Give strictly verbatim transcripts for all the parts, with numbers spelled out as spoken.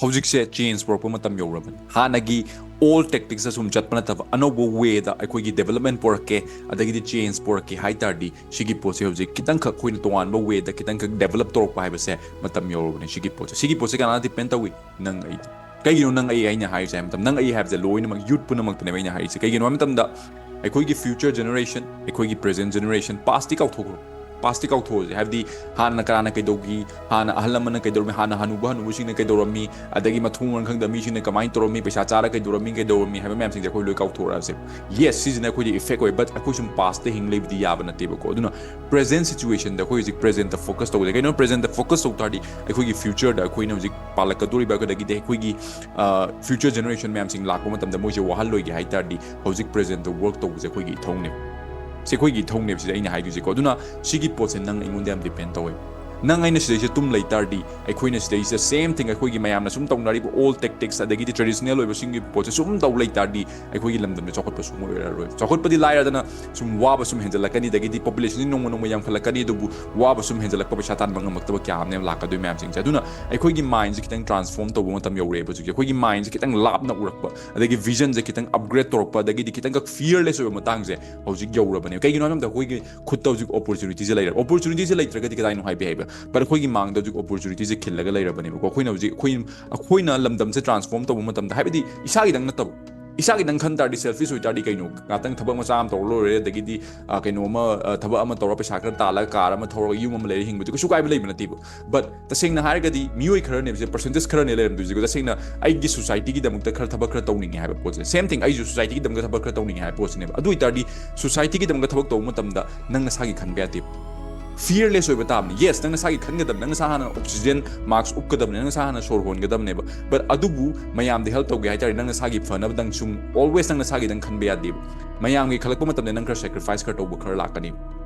ꯍꯧꯖꯤꯛꯁꯦ ꯆꯦꯟꯖ ꯄꯨꯔꯛꯄ ꯃꯇꯝ ꯌꯧꯔꯕꯅꯤ꯫ ꯍꯥꯟꯅꯒꯤ ꯑꯣꯜ ꯇꯦꯛꯇꯤꯛꯁꯇ ꯁꯨꯝ ꯆꯠꯄ ꯅꯠꯇꯕ, ꯑꯅꯧꯕ ꯋꯦꯗ ꯑꯩꯈꯣꯏꯒꯤ ꯗꯦꯕꯂꯞꯃꯦꯟ ꯄꯨꯔꯛꯀꯦ, ꯑꯗꯒꯤꯗꯤ ꯆꯦꯟꯖ ꯄꯨꯔꯛꯀꯦ ꯍꯥꯏ ꯇꯥꯔꯗꯤ, ꯁꯤꯒꯤ ꯄꯣꯠꯁꯦ ꯍꯧꯖꯤꯛ ꯈꯤꯇꯪꯈꯛ ꯑꯩꯈꯣꯏꯅ ꯇꯣꯉꯥꯟꯕ ꯋꯦꯗ ꯈꯤꯇꯪꯈꯛ ꯗꯦꯕꯂꯞ ꯇꯧꯔꯛꯄ ꯍꯥꯏꯕꯁꯦ ꯃꯇꯝ ꯌꯧꯔꯕꯅꯤ꯫ ꯁꯤꯒꯤ ꯄꯣꯠꯁꯦ, ꯁꯤꯒꯤ ꯄꯣꯠꯁꯦ ꯀꯅꯥꯅ ꯗꯤꯄꯦꯟ ꯇꯧꯏ? ꯅꯪ ꯑꯩ꯫ ꯀꯩꯒꯤꯅꯣ ꯅꯪ ꯑꯩ ꯑꯩꯅ ꯍꯥꯏꯔꯤꯁꯦ ꯍꯥꯏ ꯃꯇꯝꯗ, ꯅꯪ ꯑꯩ ꯍꯥꯏꯕꯁꯦ ꯂꯣꯏꯅꯃꯛ, ꯌꯨꯠ ꯄꯨꯝꯅꯃꯛꯇꯅꯦꯕ ꯑꯩꯅ ꯍꯥꯏꯔꯤꯁꯦ꯫ ꯀꯩꯒꯤꯅꯣ ꯍꯥꯏꯕ ꯃꯇꯝꯗ, ꯑꯩꯈꯣꯏꯒꯤ ꯐ꯭ꯌꯨꯆꯔ ꯖꯦꯅꯦꯔꯦꯁꯟ, ꯑꯩꯈꯣꯏꯒꯤ ꯄ꯭ꯔꯦꯖꯦꯟ ꯖꯦꯅꯦꯔꯦꯁꯟ, ꯄꯥꯁꯇꯤ ꯀꯥꯎꯊꯣꯛꯈ꯭ꯔꯣ꯫ ꯄꯥꯁꯇꯤ ꯀꯥꯎꯊꯣꯛꯑꯁꯦ꯫ ꯍꯥꯏꯕꯗꯤ, ꯍꯥꯟꯅ ꯀꯅꯥꯅ ꯀꯩꯗꯧꯈꯤ, ꯍꯥꯟꯅ ꯑꯍꯜ ꯂꯃꯟꯅ ꯀꯩꯗꯧꯔꯝꯃꯤ, ꯍꯥꯟꯅ ꯍꯅꯨꯕ ꯍꯅꯨꯕꯁꯤꯡꯅ ꯀꯩꯗꯧꯔꯝꯃꯤ, ꯑꯗꯒꯤ ꯃꯊꯣꯡ ꯃꯔꯝ ꯈꯪꯗꯕ ꯃꯤꯁꯤꯡꯅ ꯀꯃꯥꯏꯅ ꯇꯧꯔꯝꯃꯤ, ꯄꯩꯁꯥ ꯆꯥꯔ ꯀꯩꯗꯧꯔꯝꯃꯤ, ꯀꯩꯗꯧꯔꯝꯃꯤ ꯍꯥꯏꯕ ꯃꯌꯥꯝꯁꯤꯡꯁꯦ ꯑꯩꯈꯣꯏ ꯂꯣꯏ ꯀꯥꯎꯊꯣꯛꯑꯁꯦ꯫ ꯌꯦꯁ, ꯁꯤꯁꯤꯅ ꯑꯩꯈꯣꯏꯗ ꯏꯐꯦꯛ ꯑꯣꯏ, ꯕꯠ ꯑꯩꯈꯣꯏ ꯁꯨꯝ ꯄꯥꯁꯇ ꯍꯤꯡ ꯂꯩꯕꯗꯤ ꯌꯥꯕ ꯅꯠꯇꯦꯕꯀꯣ꯫ ꯑꯗꯨꯅ ꯄ꯭ꯔꯦꯖꯦꯟ ꯁꯤꯆꯨꯋꯦꯁꯟꯗ, ꯑꯩꯈꯣꯏ ꯍꯧꯖꯤꯛ ꯄ꯭ꯔꯦꯖꯦꯟꯇ ꯐꯣꯀꯁ ꯇꯧꯕꯁꯦ꯫ ꯀꯩꯅꯣ ꯄ꯭ꯔꯦꯖꯦꯟꯇ ꯐꯣꯀꯁ ꯇꯧ ꯇꯥꯔꯗꯤ, ꯑꯩꯈꯣꯏꯒꯤ ꯐ꯭ꯌꯨꯆꯔꯗ ꯑꯩꯈꯣꯏꯅ ꯍꯧꯖꯤꯛ ꯄꯥꯜꯂꯛꯀꯗꯧꯔꯤꯕ, ꯑꯗꯒꯤꯗꯤ ꯑꯩꯈꯣꯏꯒꯤ ꯐ꯭ꯌꯨꯆꯔ ꯖꯦꯅꯦꯔꯦꯁꯟ ꯃꯌꯥꯝꯁꯤꯡ ꯂꯥꯛꯄ ꯃꯇꯝꯗ ꯃꯣꯏꯁꯦ ꯋꯥꯍꯜꯂꯣꯏꯒꯦ ꯍꯥꯏ ꯇꯥꯔꯗꯤ, ꯍꯧꯖꯤꯛ ꯄ꯭ꯔꯦꯖꯦꯟꯇ ꯋꯔꯛ ꯇꯧꯕꯁꯦ ꯑꯩꯈꯣꯏꯒꯤ ꯏꯊꯧꯅꯦꯕ꯫ ꯁꯤ ꯑꯩꯈꯣꯏꯒꯤ ꯏꯊꯧꯅꯦꯕ, ꯁꯤꯗ ꯑꯩꯅ ꯍꯥꯏꯗꯣꯏꯁꯦꯀꯣ꯫ ꯑꯗꯨꯅ ꯁꯤꯒꯤ ꯄꯣꯠꯁꯦ ꯅꯪ ꯑꯩꯉꯣꯟꯗ ꯌꯥꯝ ꯗꯤꯄꯦꯟ ꯇꯧꯋꯦ꯫ ꯅꯪ ꯑꯩꯅ ꯁꯤꯗꯩꯁꯤꯗ ꯇꯨꯝ ꯂꯩ ꯇꯥꯔꯗꯤ, ꯑꯩꯈꯣꯏꯅ ꯁꯤꯗꯩꯁꯤꯗ ꯁꯦꯝ ꯊꯤꯡ, ꯑꯩꯈꯣꯏꯒꯤ ꯃꯌꯥꯝꯅ ꯁꯨꯝ ꯇꯧꯅꯔꯤꯕ ꯑꯣꯜ ꯇꯦꯛꯇꯤꯛꯁ, ꯑꯗꯒꯤꯗꯤ ꯇ꯭ꯔꯦꯗꯤꯁꯅꯦꯜ ꯑꯣꯏꯕꯁꯤꯡꯒꯤ ꯄꯣꯠꯁꯦ ꯁꯨꯝ ꯇꯧ ꯂꯩ ꯇꯥꯔꯗꯤ, ꯑꯩꯈꯣꯏꯒꯤ ꯂꯝꯗꯝꯁꯦ ꯆꯥꯎꯈꯠꯄ ꯁꯨꯡꯑꯣꯏ ꯑꯣꯏꯔꯔꯣꯏ꯫ ꯆꯥꯎꯈꯠꯄꯗꯤ ꯂꯥꯏꯔꯗꯅ, ꯁꯨꯝ ꯋꯥꯕ ꯁꯨꯝ ꯍꯦꯟꯖꯜꯂꯛꯀꯅꯤ, ꯑꯗꯒꯤꯗꯤ ꯄꯣꯄꯨꯂꯦꯁꯟꯁꯤ ꯅꯣꯡꯃ ꯅꯣꯡꯃ ꯌꯥꯝꯈꯠꯂꯛꯀꯅꯤ꯫ ꯑꯗꯨꯕꯨ ꯋꯥꯕ ꯁꯨꯝ ꯍꯦꯟꯖꯜꯂꯛꯄ, ꯄꯩꯁꯥ ꯇꯥꯟꯕ ꯉꯝꯃꯛꯇꯕ ꯀꯌꯥ ꯑꯃꯅꯦꯕ ꯂꯥꯛꯀꯗꯣꯏ ꯃꯌꯥꯝꯁꯤꯡꯁꯦ꯫ ꯑꯗꯨꯅ ꯑꯩꯈꯣꯏꯒꯤ ꯃꯥꯏꯟꯁꯦ ꯈꯤꯇꯪ ꯇ꯭ꯔꯥꯟꯁꯐꯣꯔꯝ ꯇꯧꯕ ꯃꯇꯝ ꯌꯧꯔꯛꯑꯦꯕ ꯍꯧꯖꯤꯛꯁꯦ꯫ ꯑꯩꯈꯣꯏꯒꯤ ꯃꯥꯏꯟꯁꯦ ꯈꯤꯇꯪ ꯂꯥꯞꯅ ꯎꯔꯛꯄ, ꯑꯗꯒꯤ ꯚꯤꯖꯟꯁꯦ ꯈꯤꯇꯪ ꯑꯞꯒ꯭ꯔꯦꯗ ꯇꯧꯔꯛꯄ, ꯑꯗꯒꯤꯗꯤ ꯈꯤꯇꯪꯈꯛ ꯐꯤꯌꯔꯂꯦꯁ ꯑꯣꯏꯕ ꯃꯇꯥꯡꯁꯦ ꯍꯧꯖꯤꯛ ꯌꯧꯔꯕꯅꯦꯕ꯫ ꯀꯩꯒꯤꯅꯣ ꯍꯥꯏꯕ ꯃꯇꯝꯗ, ꯑꯩꯈꯣꯏꯒꯤ ꯈꯨꯠꯇ ꯍꯧꯖꯤꯛ ꯑꯣꯄꯣꯔꯆꯨꯅꯤꯇꯤꯁꯦ ꯂꯩꯔꯦ꯫ ꯑꯣꯄꯣꯔꯆꯨꯅꯤꯇꯤꯁꯦ ꯂꯩꯇ꯭ꯔꯒꯗꯤ ꯀꯗꯥꯏꯅꯣ ꯍꯥꯏꯕ ꯌꯥꯏꯕ? ꯕꯠ ꯑꯩꯈꯣꯏꯒꯤ ꯃꯥꯡꯗ ꯍꯧꯖꯤꯛ ꯑꯣꯄꯣꯔꯆꯨꯅꯤꯇꯤꯁꯦ ꯈꯤꯜꯂꯒ ꯂꯩꯔꯕꯅꯦꯕꯀꯣ꯫ ꯑꯩꯈꯣꯏꯅ ꯍꯧꯖꯤꯛ, ꯑꯩꯈꯣꯏ, ꯑꯩꯈꯣꯏꯅ ꯂꯝꯗꯝꯁꯦ ꯇ꯭ꯔꯥꯟꯁꯐꯣꯔꯝ ꯇꯧꯕ ꯃꯇꯝꯗ, ꯍꯥꯏꯕꯗꯤ ꯏꯁꯥꯒꯤꯗꯪ ꯅꯠꯇꯕ, ꯏꯁꯥꯒꯤꯗꯪ ꯈꯟ ꯇꯥꯔꯗꯤ, ꯁꯦꯜꯐꯤꯁ ꯑꯣꯏ ꯇꯥꯔꯗꯤ ꯀꯩꯅꯣ? ꯉꯥꯛꯇꯪ ꯊꯕꯛ ꯃꯆꯥ ꯑꯃ ꯇꯧꯔ ꯂꯣꯏꯔꯦ, ꯑꯗꯒꯤꯗꯤ, ꯑ, ꯀꯩꯅꯣ ꯑꯃ, ꯑ, ꯊꯕꯛ ꯑꯃ ꯇꯧꯔ ꯄꯩꯁꯥ ꯈꯔ ꯇꯥꯜꯂꯒ ꯀꯥꯔ ꯑꯃ ꯊꯧꯔꯒ ꯌꯨꯝ ꯑꯃ ꯂꯩꯔ ꯍꯤꯡꯕꯗꯤ ꯀꯩꯁꯨ ꯀꯥꯏꯕ ꯂꯩꯕ ꯅꯠꯇꯦꯕ꯫ ꯕꯠ ꯇꯁꯦꯡꯅ ꯍꯥꯏꯔꯒꯗꯤ ꯃꯤꯑꯣꯏ ꯈꯔꯅꯦꯕꯁꯦ, ꯄꯔꯁꯦꯟꯇꯦꯖ ꯈꯔꯅꯦ ꯂꯩꯔꯝꯗꯣꯏꯁꯦꯀꯣ, ꯇꯁꯦꯡꯅ ꯑꯩꯒꯤ ꯁꯣꯁꯥꯏꯇꯤꯒꯤꯗꯃꯛꯇ ꯈꯔ ꯊꯕꯛ ꯈꯔ ꯇꯧꯅꯤꯡꯉꯦ ꯍꯥꯏꯕ ꯄꯣꯠꯁꯦ꯫ ꯁꯦꯝ ꯊꯤꯡ, ꯑꯩꯁꯨ ꯁꯣꯁꯥꯏꯇꯤꯒꯤꯗꯃꯛꯇ ꯊꯕꯛ ꯈꯔ ꯇꯧꯅꯤꯡꯉꯦ ꯍꯥꯏꯕ ꯄꯣꯠꯁꯤꯅꯦꯕ꯫ ꯑꯗꯨ ꯑꯣꯏꯇꯥꯔꯗꯤ ꯁꯣꯁꯥꯏꯇꯤꯒꯤꯗꯃꯛꯇ ꯊꯕꯛ ꯇꯧꯕ ꯃꯇꯝꯗ ꯅꯪ ꯅꯁꯥꯒꯤ ꯈꯟꯕ ꯌꯥꯗꯦ꯫ ꯐꯤꯌꯔꯂꯦꯁ ꯑꯣꯏꯕ ꯇꯥꯕꯅꯤ꯫ ꯌꯦꯁ, ꯅꯪ ꯅꯁꯥꯒꯤ ꯈꯟꯒꯗꯕꯅꯤ, ꯅꯪ ꯅꯁꯥ ꯍꯥꯟꯅ ꯑꯣꯛꯁꯤꯖꯦꯟ ꯃꯥꯛꯁ ꯎꯞꯀꯗꯕꯅꯤ, ꯅꯪ ꯅꯁꯥ ꯍꯥꯟꯅ ꯁꯣꯔ ꯍꯣꯟꯒꯗꯕꯅꯦꯕ꯫ ꯕꯠ ꯑꯗꯨꯕꯨ ꯃꯌꯥꯝꯗ ꯍꯦꯜꯞ ꯇꯧꯒꯦ ꯍꯥꯏꯇꯥꯔꯗꯤ, ꯅꯪ ꯅꯁꯥꯒꯤ ꯐꯅꯕꯗꯪ ꯁꯨꯝ ꯑꯣꯜꯋꯦꯁ ꯅꯪ ꯅꯁꯥꯒꯤꯗꯪ ꯈꯟꯕ ꯌꯥꯗꯦꯕ꯫ ꯃꯌꯥꯝꯒꯤ ꯈꯜꯂꯛꯄ ꯃꯇꯝꯗ ꯅꯪ ꯈꯔ ꯁꯦꯀ꯭ꯔꯤꯐꯥꯏꯁ ꯈꯔ ꯇꯧꯕ ꯈꯔ ꯂꯥꯛꯀꯅꯤ꯫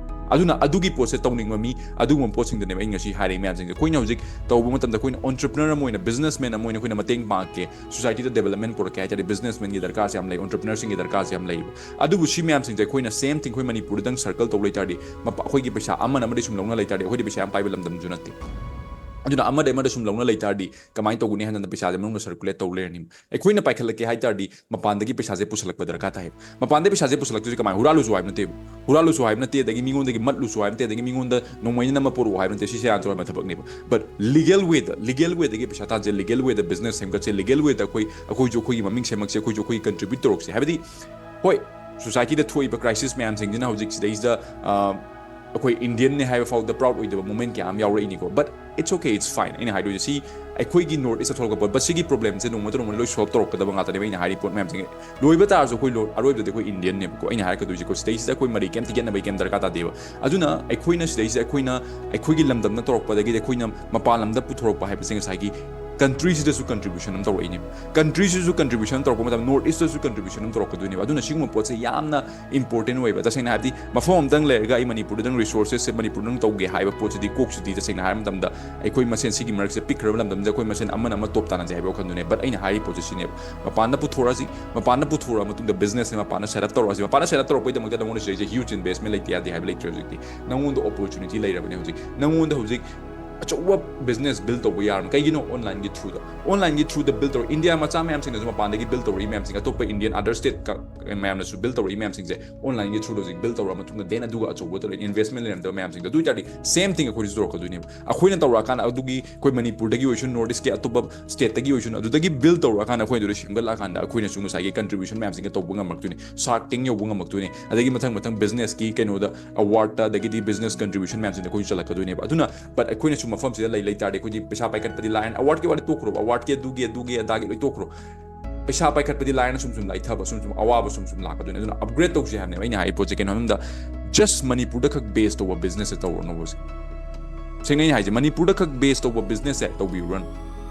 ꯑꯗꯨꯅ ꯑꯗꯨꯒꯤ ꯄꯣꯠꯁꯦ ꯇꯧꯅꯤꯡꯕ ꯃꯤ, ꯑꯗꯨꯒꯨꯝꯕ ꯄꯣꯠꯁꯤꯡꯗꯨꯅꯦꯕ ꯑꯩꯅ ꯉꯁꯤ ꯍꯥꯏꯔꯛꯏ ꯃꯌꯥꯝꯁꯤꯡꯁꯦ꯫ ꯑꯩꯈꯣꯏꯅ ꯍꯧꯖꯤꯛ ꯇꯧꯕ ꯃꯇꯝꯗ, ꯑꯩꯈꯣꯏꯅ ꯑꯣꯟꯇꯔꯄ꯭ꯔꯤꯅꯔ ꯑꯃ ꯑꯣꯏꯅ, ꯕꯤꯖꯤꯅꯦꯁꯃꯦꯟ ꯑꯃ ꯑꯣꯏꯅ ꯑꯩꯈꯣꯏꯅ ꯃꯇꯦꯡ ꯄꯥꯡꯉꯛꯀꯦ, ꯁꯣꯁꯥꯏꯇꯤꯗ ꯗꯦꯕꯂꯞꯃꯦꯟ ꯄꯨꯔꯛꯀꯦ ꯍꯥꯏ ꯇꯥꯔꯗꯤ, ꯕꯤꯖꯤꯅꯦꯁꯃꯦꯟꯒꯤ ꯗꯔꯀꯥꯔꯁꯦ ꯌꯥꯝ ꯂꯩ, ꯑꯣꯟꯇꯔꯄ꯭ꯔꯤꯅꯔꯁꯤꯡꯒꯤ ꯗꯔꯀꯥꯔꯁꯦ ꯌꯥꯝ ꯂꯩꯌꯦꯕ꯫ ꯑꯗꯨꯕꯨ ꯁꯤ ꯃꯌꯥꯝꯁꯤꯡꯁꯦ ꯑꯩꯈꯣꯏꯅ ꯁꯦꯝ ꯊꯤꯡ ꯑꯩꯈꯣꯏ ꯃꯅꯤꯄꯨꯔꯗꯪ ꯁꯔꯀꯜ ꯇꯧ ꯂꯩ ꯇꯥꯔꯗꯤ, ꯃꯄ-, ꯑꯩꯈꯣꯏꯒꯤ ꯄꯩꯁꯥ ꯑꯃꯅ ꯑꯃꯗꯤ ꯁꯨꯝ ꯂꯧꯅ ꯂꯩ ꯇꯥꯔꯗꯤ, ꯑꯩꯈꯣꯏꯗꯤ ꯄꯩꯁꯥ ꯌꯥꯝ ꯄꯥꯏꯕ ꯂꯝꯗꯝꯁꯨ ꯅꯠꯇꯦ꯫ ꯑꯗꯨꯅ ꯑꯃꯗ ꯑꯃꯗ ꯁꯨꯝ ꯂꯧꯅ ꯂꯩ ꯇꯥꯔꯗꯤ ꯀꯃꯥꯏꯅ ꯇꯧꯒꯅꯤ ꯍꯥꯏꯅ ꯄꯩꯁꯥꯁꯦ ꯃꯅꯨꯡꯗ circulate ꯇꯧ ꯂꯩꯔꯅꯤ꯫ ꯑꯩꯈꯣꯏꯅ ꯄꯥꯏꯈꯠꯂꯛꯀꯦ ꯍꯥꯏ ꯇꯥꯔꯗꯤ ꯃꯄꯥꯟꯗꯒꯤ ꯄꯩꯁꯥꯁꯦ ꯄꯨꯁꯜꯂꯛꯄ ꯗꯔꯀꯥꯔ ꯇꯥꯏ꯫ ꯃꯄꯥꯟꯗꯒꯤ ꯄꯩꯁꯥꯁꯦ ꯄꯨꯁꯜꯂꯛꯇꯣꯏꯁꯦ ꯀꯃꯥꯏꯅ? ꯍꯨꯔꯥꯜꯂꯨꯁꯨ ꯍꯥꯏꯕ ꯅꯠꯇꯦꯕ, ꯍꯨꯔꯥꯜꯂꯨꯁꯨ ꯍꯥꯏꯕ ꯅꯠꯇꯦ, ꯑꯗꯒꯤ ꯃꯤꯉꯣꯟꯗꯒꯤ ꯃꯠꯂꯨꯁꯨ ꯍꯥꯏꯕ ꯅꯠꯇꯦ, ꯑꯗꯒꯤ ꯃꯤꯉꯣꯟꯗ ꯅꯣꯡꯃꯩꯅ ꯅꯝꯃ ꯄꯣꯔꯛꯑꯣ ꯍꯥꯏꯕ ꯅꯠꯇꯦ꯫ ꯁꯤꯁꯦ ꯌꯥꯝ ꯆꯥꯎꯕ ꯊꯕꯛꯅꯦꯕ꯫ But legal way the, legal way ꯗꯒꯤ ꯄꯩꯁꯥ ꯇꯥꯟꯁꯦ, legal way ꯗ business ꯁꯦꯝꯒꯠꯁꯦ, legal way ꯗ ꯑꯩꯈꯣꯏ, ꯑꯩꯈꯣꯏꯁꯨ ꯑꯩꯈꯣꯏꯒꯤ ꯃꯃꯤꯡ ꯁꯦꯝꯃꯛꯁꯦ, ꯑꯩꯈꯣꯏꯁꯨ ꯑꯩꯈꯣꯏꯒꯤ contribute ꯇꯧꯔꯛꯁꯦ꯫ ꯍꯥꯏꯕꯗꯤ ꯍꯣꯏ, society ꯗ ꯊꯣꯛꯏꯕ crisis ꯃꯌꯥꯝꯁꯤꯡꯁꯤꯅ ꯍꯧꯖꯤꯛ ꯁꯤꯗꯩꯁꯤꯗ, ꯑ, ꯑꯩꯈꯣꯏ Indian ꯅꯦ ꯍꯥꯏꯕ ꯐꯥꯎꯗ proud ꯑꯣꯏꯗꯕ moment ꯀꯌꯥ ꯑꯃ ꯌꯥꯎꯔꯛꯏꯅꯤꯀꯣ꯫ But it's okay, it's fine꯫ ꯑꯩꯅ ꯍꯥꯏꯗꯣꯏꯁꯦ ꯁꯤ ꯑꯩꯈꯣꯏꯒꯤ North East ꯇ ꯊꯣꯛꯂꯛꯄ ꯄꯣꯠ, but ꯁꯤꯒꯤ problem ꯁꯦ ꯅꯣꯡꯃ ꯅꯠꯇ꯭ꯔ ꯅꯣꯡꯃ ꯂꯣꯏ solve ꯇꯧꯔꯛꯀꯗꯕ ꯉꯥꯛꯇꯅꯦꯕ ꯑꯩꯅ ꯍꯥꯏꯔꯤ ꯄꯣꯠ ꯃꯌꯥꯝꯁꯦ꯫ ꯂꯣꯏꯕ ꯇꯥꯔꯁꯨ ꯑꯩꯈꯣꯏ ꯂꯣ-, ꯑꯔꯣꯏꯕꯗꯗꯤ ꯑꯩꯈꯣꯏ Indian ꯅꯦꯕꯀꯣ꯫ ꯑꯩꯅ ꯍꯥꯏꯔꯛꯀꯗꯣꯏꯁꯦꯀꯣ, ꯁꯤꯗꯩꯁꯤꯗ ꯑꯩꯈꯣꯏ ꯃꯔꯩ ꯀꯩꯝꯇ ꯌꯦꯠꯅꯕꯒꯤ ꯀꯩꯝ ꯗꯔꯀꯥꯔ ꯇꯥꯗꯦꯕ꯫ ꯑꯗꯨꯅ ꯑꯩꯈꯣꯏꯅ ꯁꯤꯗꯩꯁꯤꯗ ꯑꯩꯈꯣꯏꯅ ꯑꯩꯈꯣꯏꯒꯤ ꯂꯝꯗꯝꯅ ꯇꯧꯔꯛꯄꯗꯒꯤꯗꯤ ꯑꯩꯈꯣꯏꯅ ꯃꯄꯥꯟ ꯂꯝꯗ ꯄꯨꯊꯣꯔꯛꯄ ꯍꯥꯏꯕꯁꯦ ꯉꯁꯥꯏꯒꯤ country ꯁꯤꯗꯁꯨ contribution ꯑꯃ ꯇꯧꯔꯛꯏꯅꯦꯕ꯫ Country ꯁꯤꯁꯨ contribution ꯇꯧꯔꯛꯄ ꯃꯇꯝꯗ North East ꯇꯁꯨ contribution ꯑꯃ ꯇꯧꯔꯛꯀꯗꯣꯏꯅꯦꯕ꯫ ꯑꯗꯨꯅ ꯁꯤꯒꯨꯝꯕ ꯄꯣꯠꯁꯦ ꯌꯥꯝꯅ important ꯑꯣꯏꯕ꯫ ꯇꯁꯦꯡꯅ ꯍꯥꯏꯕꯗꯤ ꯃꯐꯝ ꯑꯃꯗꯪ ꯂꯩꯔꯒ ꯑꯩ ꯃꯅꯤꯄꯨꯔꯗꯗꯪ resources ꯁꯦ ꯃꯅꯤꯄꯨꯔꯗꯪ ꯇꯧꯒꯦ ꯍꯥꯏꯕ ꯄꯣꯠꯁꯤꯗꯤ ꯀꯣꯛꯁꯤꯗꯤ ꯇꯁꯦꯡꯅ ꯍꯥꯏꯕ ꯃꯇꯝꯗ ꯑꯩꯈꯣꯏ ꯃꯁꯦꯟ ꯁꯤꯒꯤ ꯃꯔꯛꯁꯦ ꯄꯤꯛꯈ꯭ꯔꯕ ꯂꯝꯗꯝꯁꯤꯗ ꯑꯩꯈꯣꯏ ꯃꯁꯦꯟ ꯑꯃꯅ ꯑꯃ ꯇꯣꯞ ꯇꯥꯟꯅꯁꯦ ꯍꯥꯏꯕ ꯋꯥꯈꯜꯗꯨꯅꯦꯕ꯫ But ꯑꯩꯅ ꯍꯥꯏꯔꯤ ꯄꯣꯠꯁꯦ ꯁꯤꯅꯦꯕ, ꯃꯄꯥꯟꯗ ꯄꯨꯊꯣꯔꯛꯑꯁꯤ, ꯃꯄꯥꯟꯗ ꯄꯨꯊꯣꯔꯛꯑ ꯃꯇꯨꯡꯗ business ꯁꯦ ꯃꯄꯥꯟꯗ set up ꯇꯧꯔꯛꯑꯁꯤ꯫ ꯃꯄꯥꯟꯗ set up ꯇꯧꯔꯛꯄꯩꯗꯃꯛꯇ ꯅꯉꯣꯟꯗ ꯁꯤꯗꯩꯁꯦ huge investment ꯂꯩꯇ ꯌꯥꯗꯦ ꯍꯥꯏꯕ ꯂꯩꯇ꯭ꯔꯦ ꯍꯧꯖꯤꯛꯇꯤ꯫ ꯅꯉꯣꯟꯗ opportunity ꯂꯩꯔꯕꯅꯦ ꯍꯧꯖꯤꯛ꯫ ꯅꯉꯣꯟꯗ ꯍꯧꯖꯤꯛ ꯑꯆꯧꯕ business build ꯇꯧꯕ ꯌꯥꯔꯕꯅꯤ꯫ ꯀꯩꯒꯤꯅꯣ? Online ꯒꯤ through ꯗ, online ꯒꯤ through ꯗ build ꯇꯧꯔ꯫ India ꯃꯆꯥ ꯃꯌꯥꯝꯁꯤꯡꯅꯁꯨ ꯃꯄꯥꯟꯗꯒꯤ build ꯇꯧꯔꯛꯏ ꯃꯌꯥꯝꯁꯤꯡ, ꯑꯇꯣꯞꯄ Indian other state ꯀ-, ꯃꯌꯥꯝꯅꯁꯨ build ꯇꯧꯔꯛꯏ ꯃꯌꯥꯝꯁꯤꯡꯁꯦ online ꯒꯤ through ꯗ ꯍꯧꯖꯤꯛ build ꯇꯧꯔ ꯃꯇꯨꯡꯗ then ꯑꯗꯨꯒ ꯑꯆꯧꯕ ꯇꯧꯔꯛꯏ investment ꯂꯩꯔꯝꯗꯕ ꯃꯌꯥꯝꯁꯤꯡꯗꯣ꯫ ꯑꯗꯨ ꯑꯣꯏ ꯇꯥꯔꯗꯤ same thing ꯑꯩꯈꯣꯏꯁꯨ ꯇꯧꯔꯛꯀꯗꯣꯏꯅꯦꯕ꯫ ꯑꯩꯈꯣꯏꯅ ꯇꯧꯔꯛꯑꯀꯥꯟꯗ ꯑꯗꯨꯒꯤ ꯑꯩꯈꯣꯏ ꯃꯅꯤꯄꯨꯔꯗꯒꯤ ꯑꯣꯏꯁꯨ, North East ꯀꯤ ꯑꯇꯣꯞꯄ state ꯇꯒꯤ ꯑꯣꯏꯁꯨ, ꯑꯗꯨꯗꯒꯤ build ꯇꯧꯔꯛꯑꯀꯥꯟꯗ ꯑꯩꯈꯣꯏ ꯑꯗꯨꯗ ꯁꯦꯝꯒꯠꯂꯛꯑꯀꯥꯟꯗ ꯑꯩꯈꯣꯏꯅꯁꯨ ꯉꯁꯥꯏꯒꯤ contribution ꯃꯌꯥꯝꯁꯤꯡꯒ ꯇꯧꯕ ꯉꯝꯃꯛꯇꯣꯏꯅꯤ, Shark Tank ꯌꯧꯕ ꯉꯝꯃꯛꯇꯣꯏꯅꯤ, ꯑꯗꯒꯤ ꯃꯊꯪ ꯃꯊꯪ business ꯀꯤ ꯀꯩꯅꯣꯗ award ꯇ, ꯑꯗꯒꯤꯗꯤ business contribution ꯃꯌꯥꯝꯁꯤꯡꯗ ꯑꯩꯈꯣꯏꯁꯨ ꯆꯠꯂꯛꯀꯗꯣꯏꯅꯦꯕ꯫ ꯑꯗꯨꯅ but ꯑꯩꯈꯣꯏꯅꯁꯨ ꯃꯐꯝꯁꯤꯗ ꯂꯩ, ꯂꯩ ꯇꯥꯔꯗꯤ ꯑꯩꯈꯣꯏꯗꯤ ꯄꯩꯁꯥ ꯄꯥꯏꯈꯠꯄꯗꯤ ꯂꯥꯏꯔꯅ, award ꯀꯤ ꯋꯥꯔꯤ ꯇꯣꯛꯈ꯭ꯔꯣꯕ, award ꯀꯤ ꯑꯗꯨꯒꯤ, ꯑꯗꯨꯒꯤ, ꯑꯗꯥꯒꯤ ꯂꯣꯏ ꯇꯣꯛꯈ꯭ꯔꯣ꯫ ꯄꯩꯁꯥ ꯄꯥꯏꯈꯠꯄꯗꯤ ꯂꯥꯏꯔꯅ ꯁꯨꯝ ꯁꯨꯝ ꯂꯥꯏꯊꯕ, ꯁꯨꯝ ꯁꯨꯝ ꯑꯋꯥꯕ ꯁꯨꯝ ꯁꯨꯝ ꯂꯥꯛꯀꯗꯣꯏꯅꯦ꯫ ꯑꯗꯨꯅ upgrade ꯇꯧꯁꯦ ꯍꯥꯏꯕꯅꯦꯕ ꯑꯩꯅ ꯍꯥꯏꯔꯤ ꯄꯣꯠꯁꯦ꯫ ꯀꯩꯅꯣ ꯍꯥꯏꯕꯗ just ꯃꯅꯤꯄꯨꯔꯗ ꯈꯛ base ꯇꯧꯕ business ꯁꯦ ꯇꯧꯔꯅꯣꯕ ꯍꯧꯖꯤꯛ꯫ ꯁꯦꯡꯅ ꯑꯩꯅ ꯍꯥꯏꯁꯦ, ꯃꯅꯤꯄꯨꯔꯗ ꯈꯛ base ꯇꯧꯕ business ꯁꯦ ꯇꯧꯕꯤꯔꯨꯔꯅꯨ꯫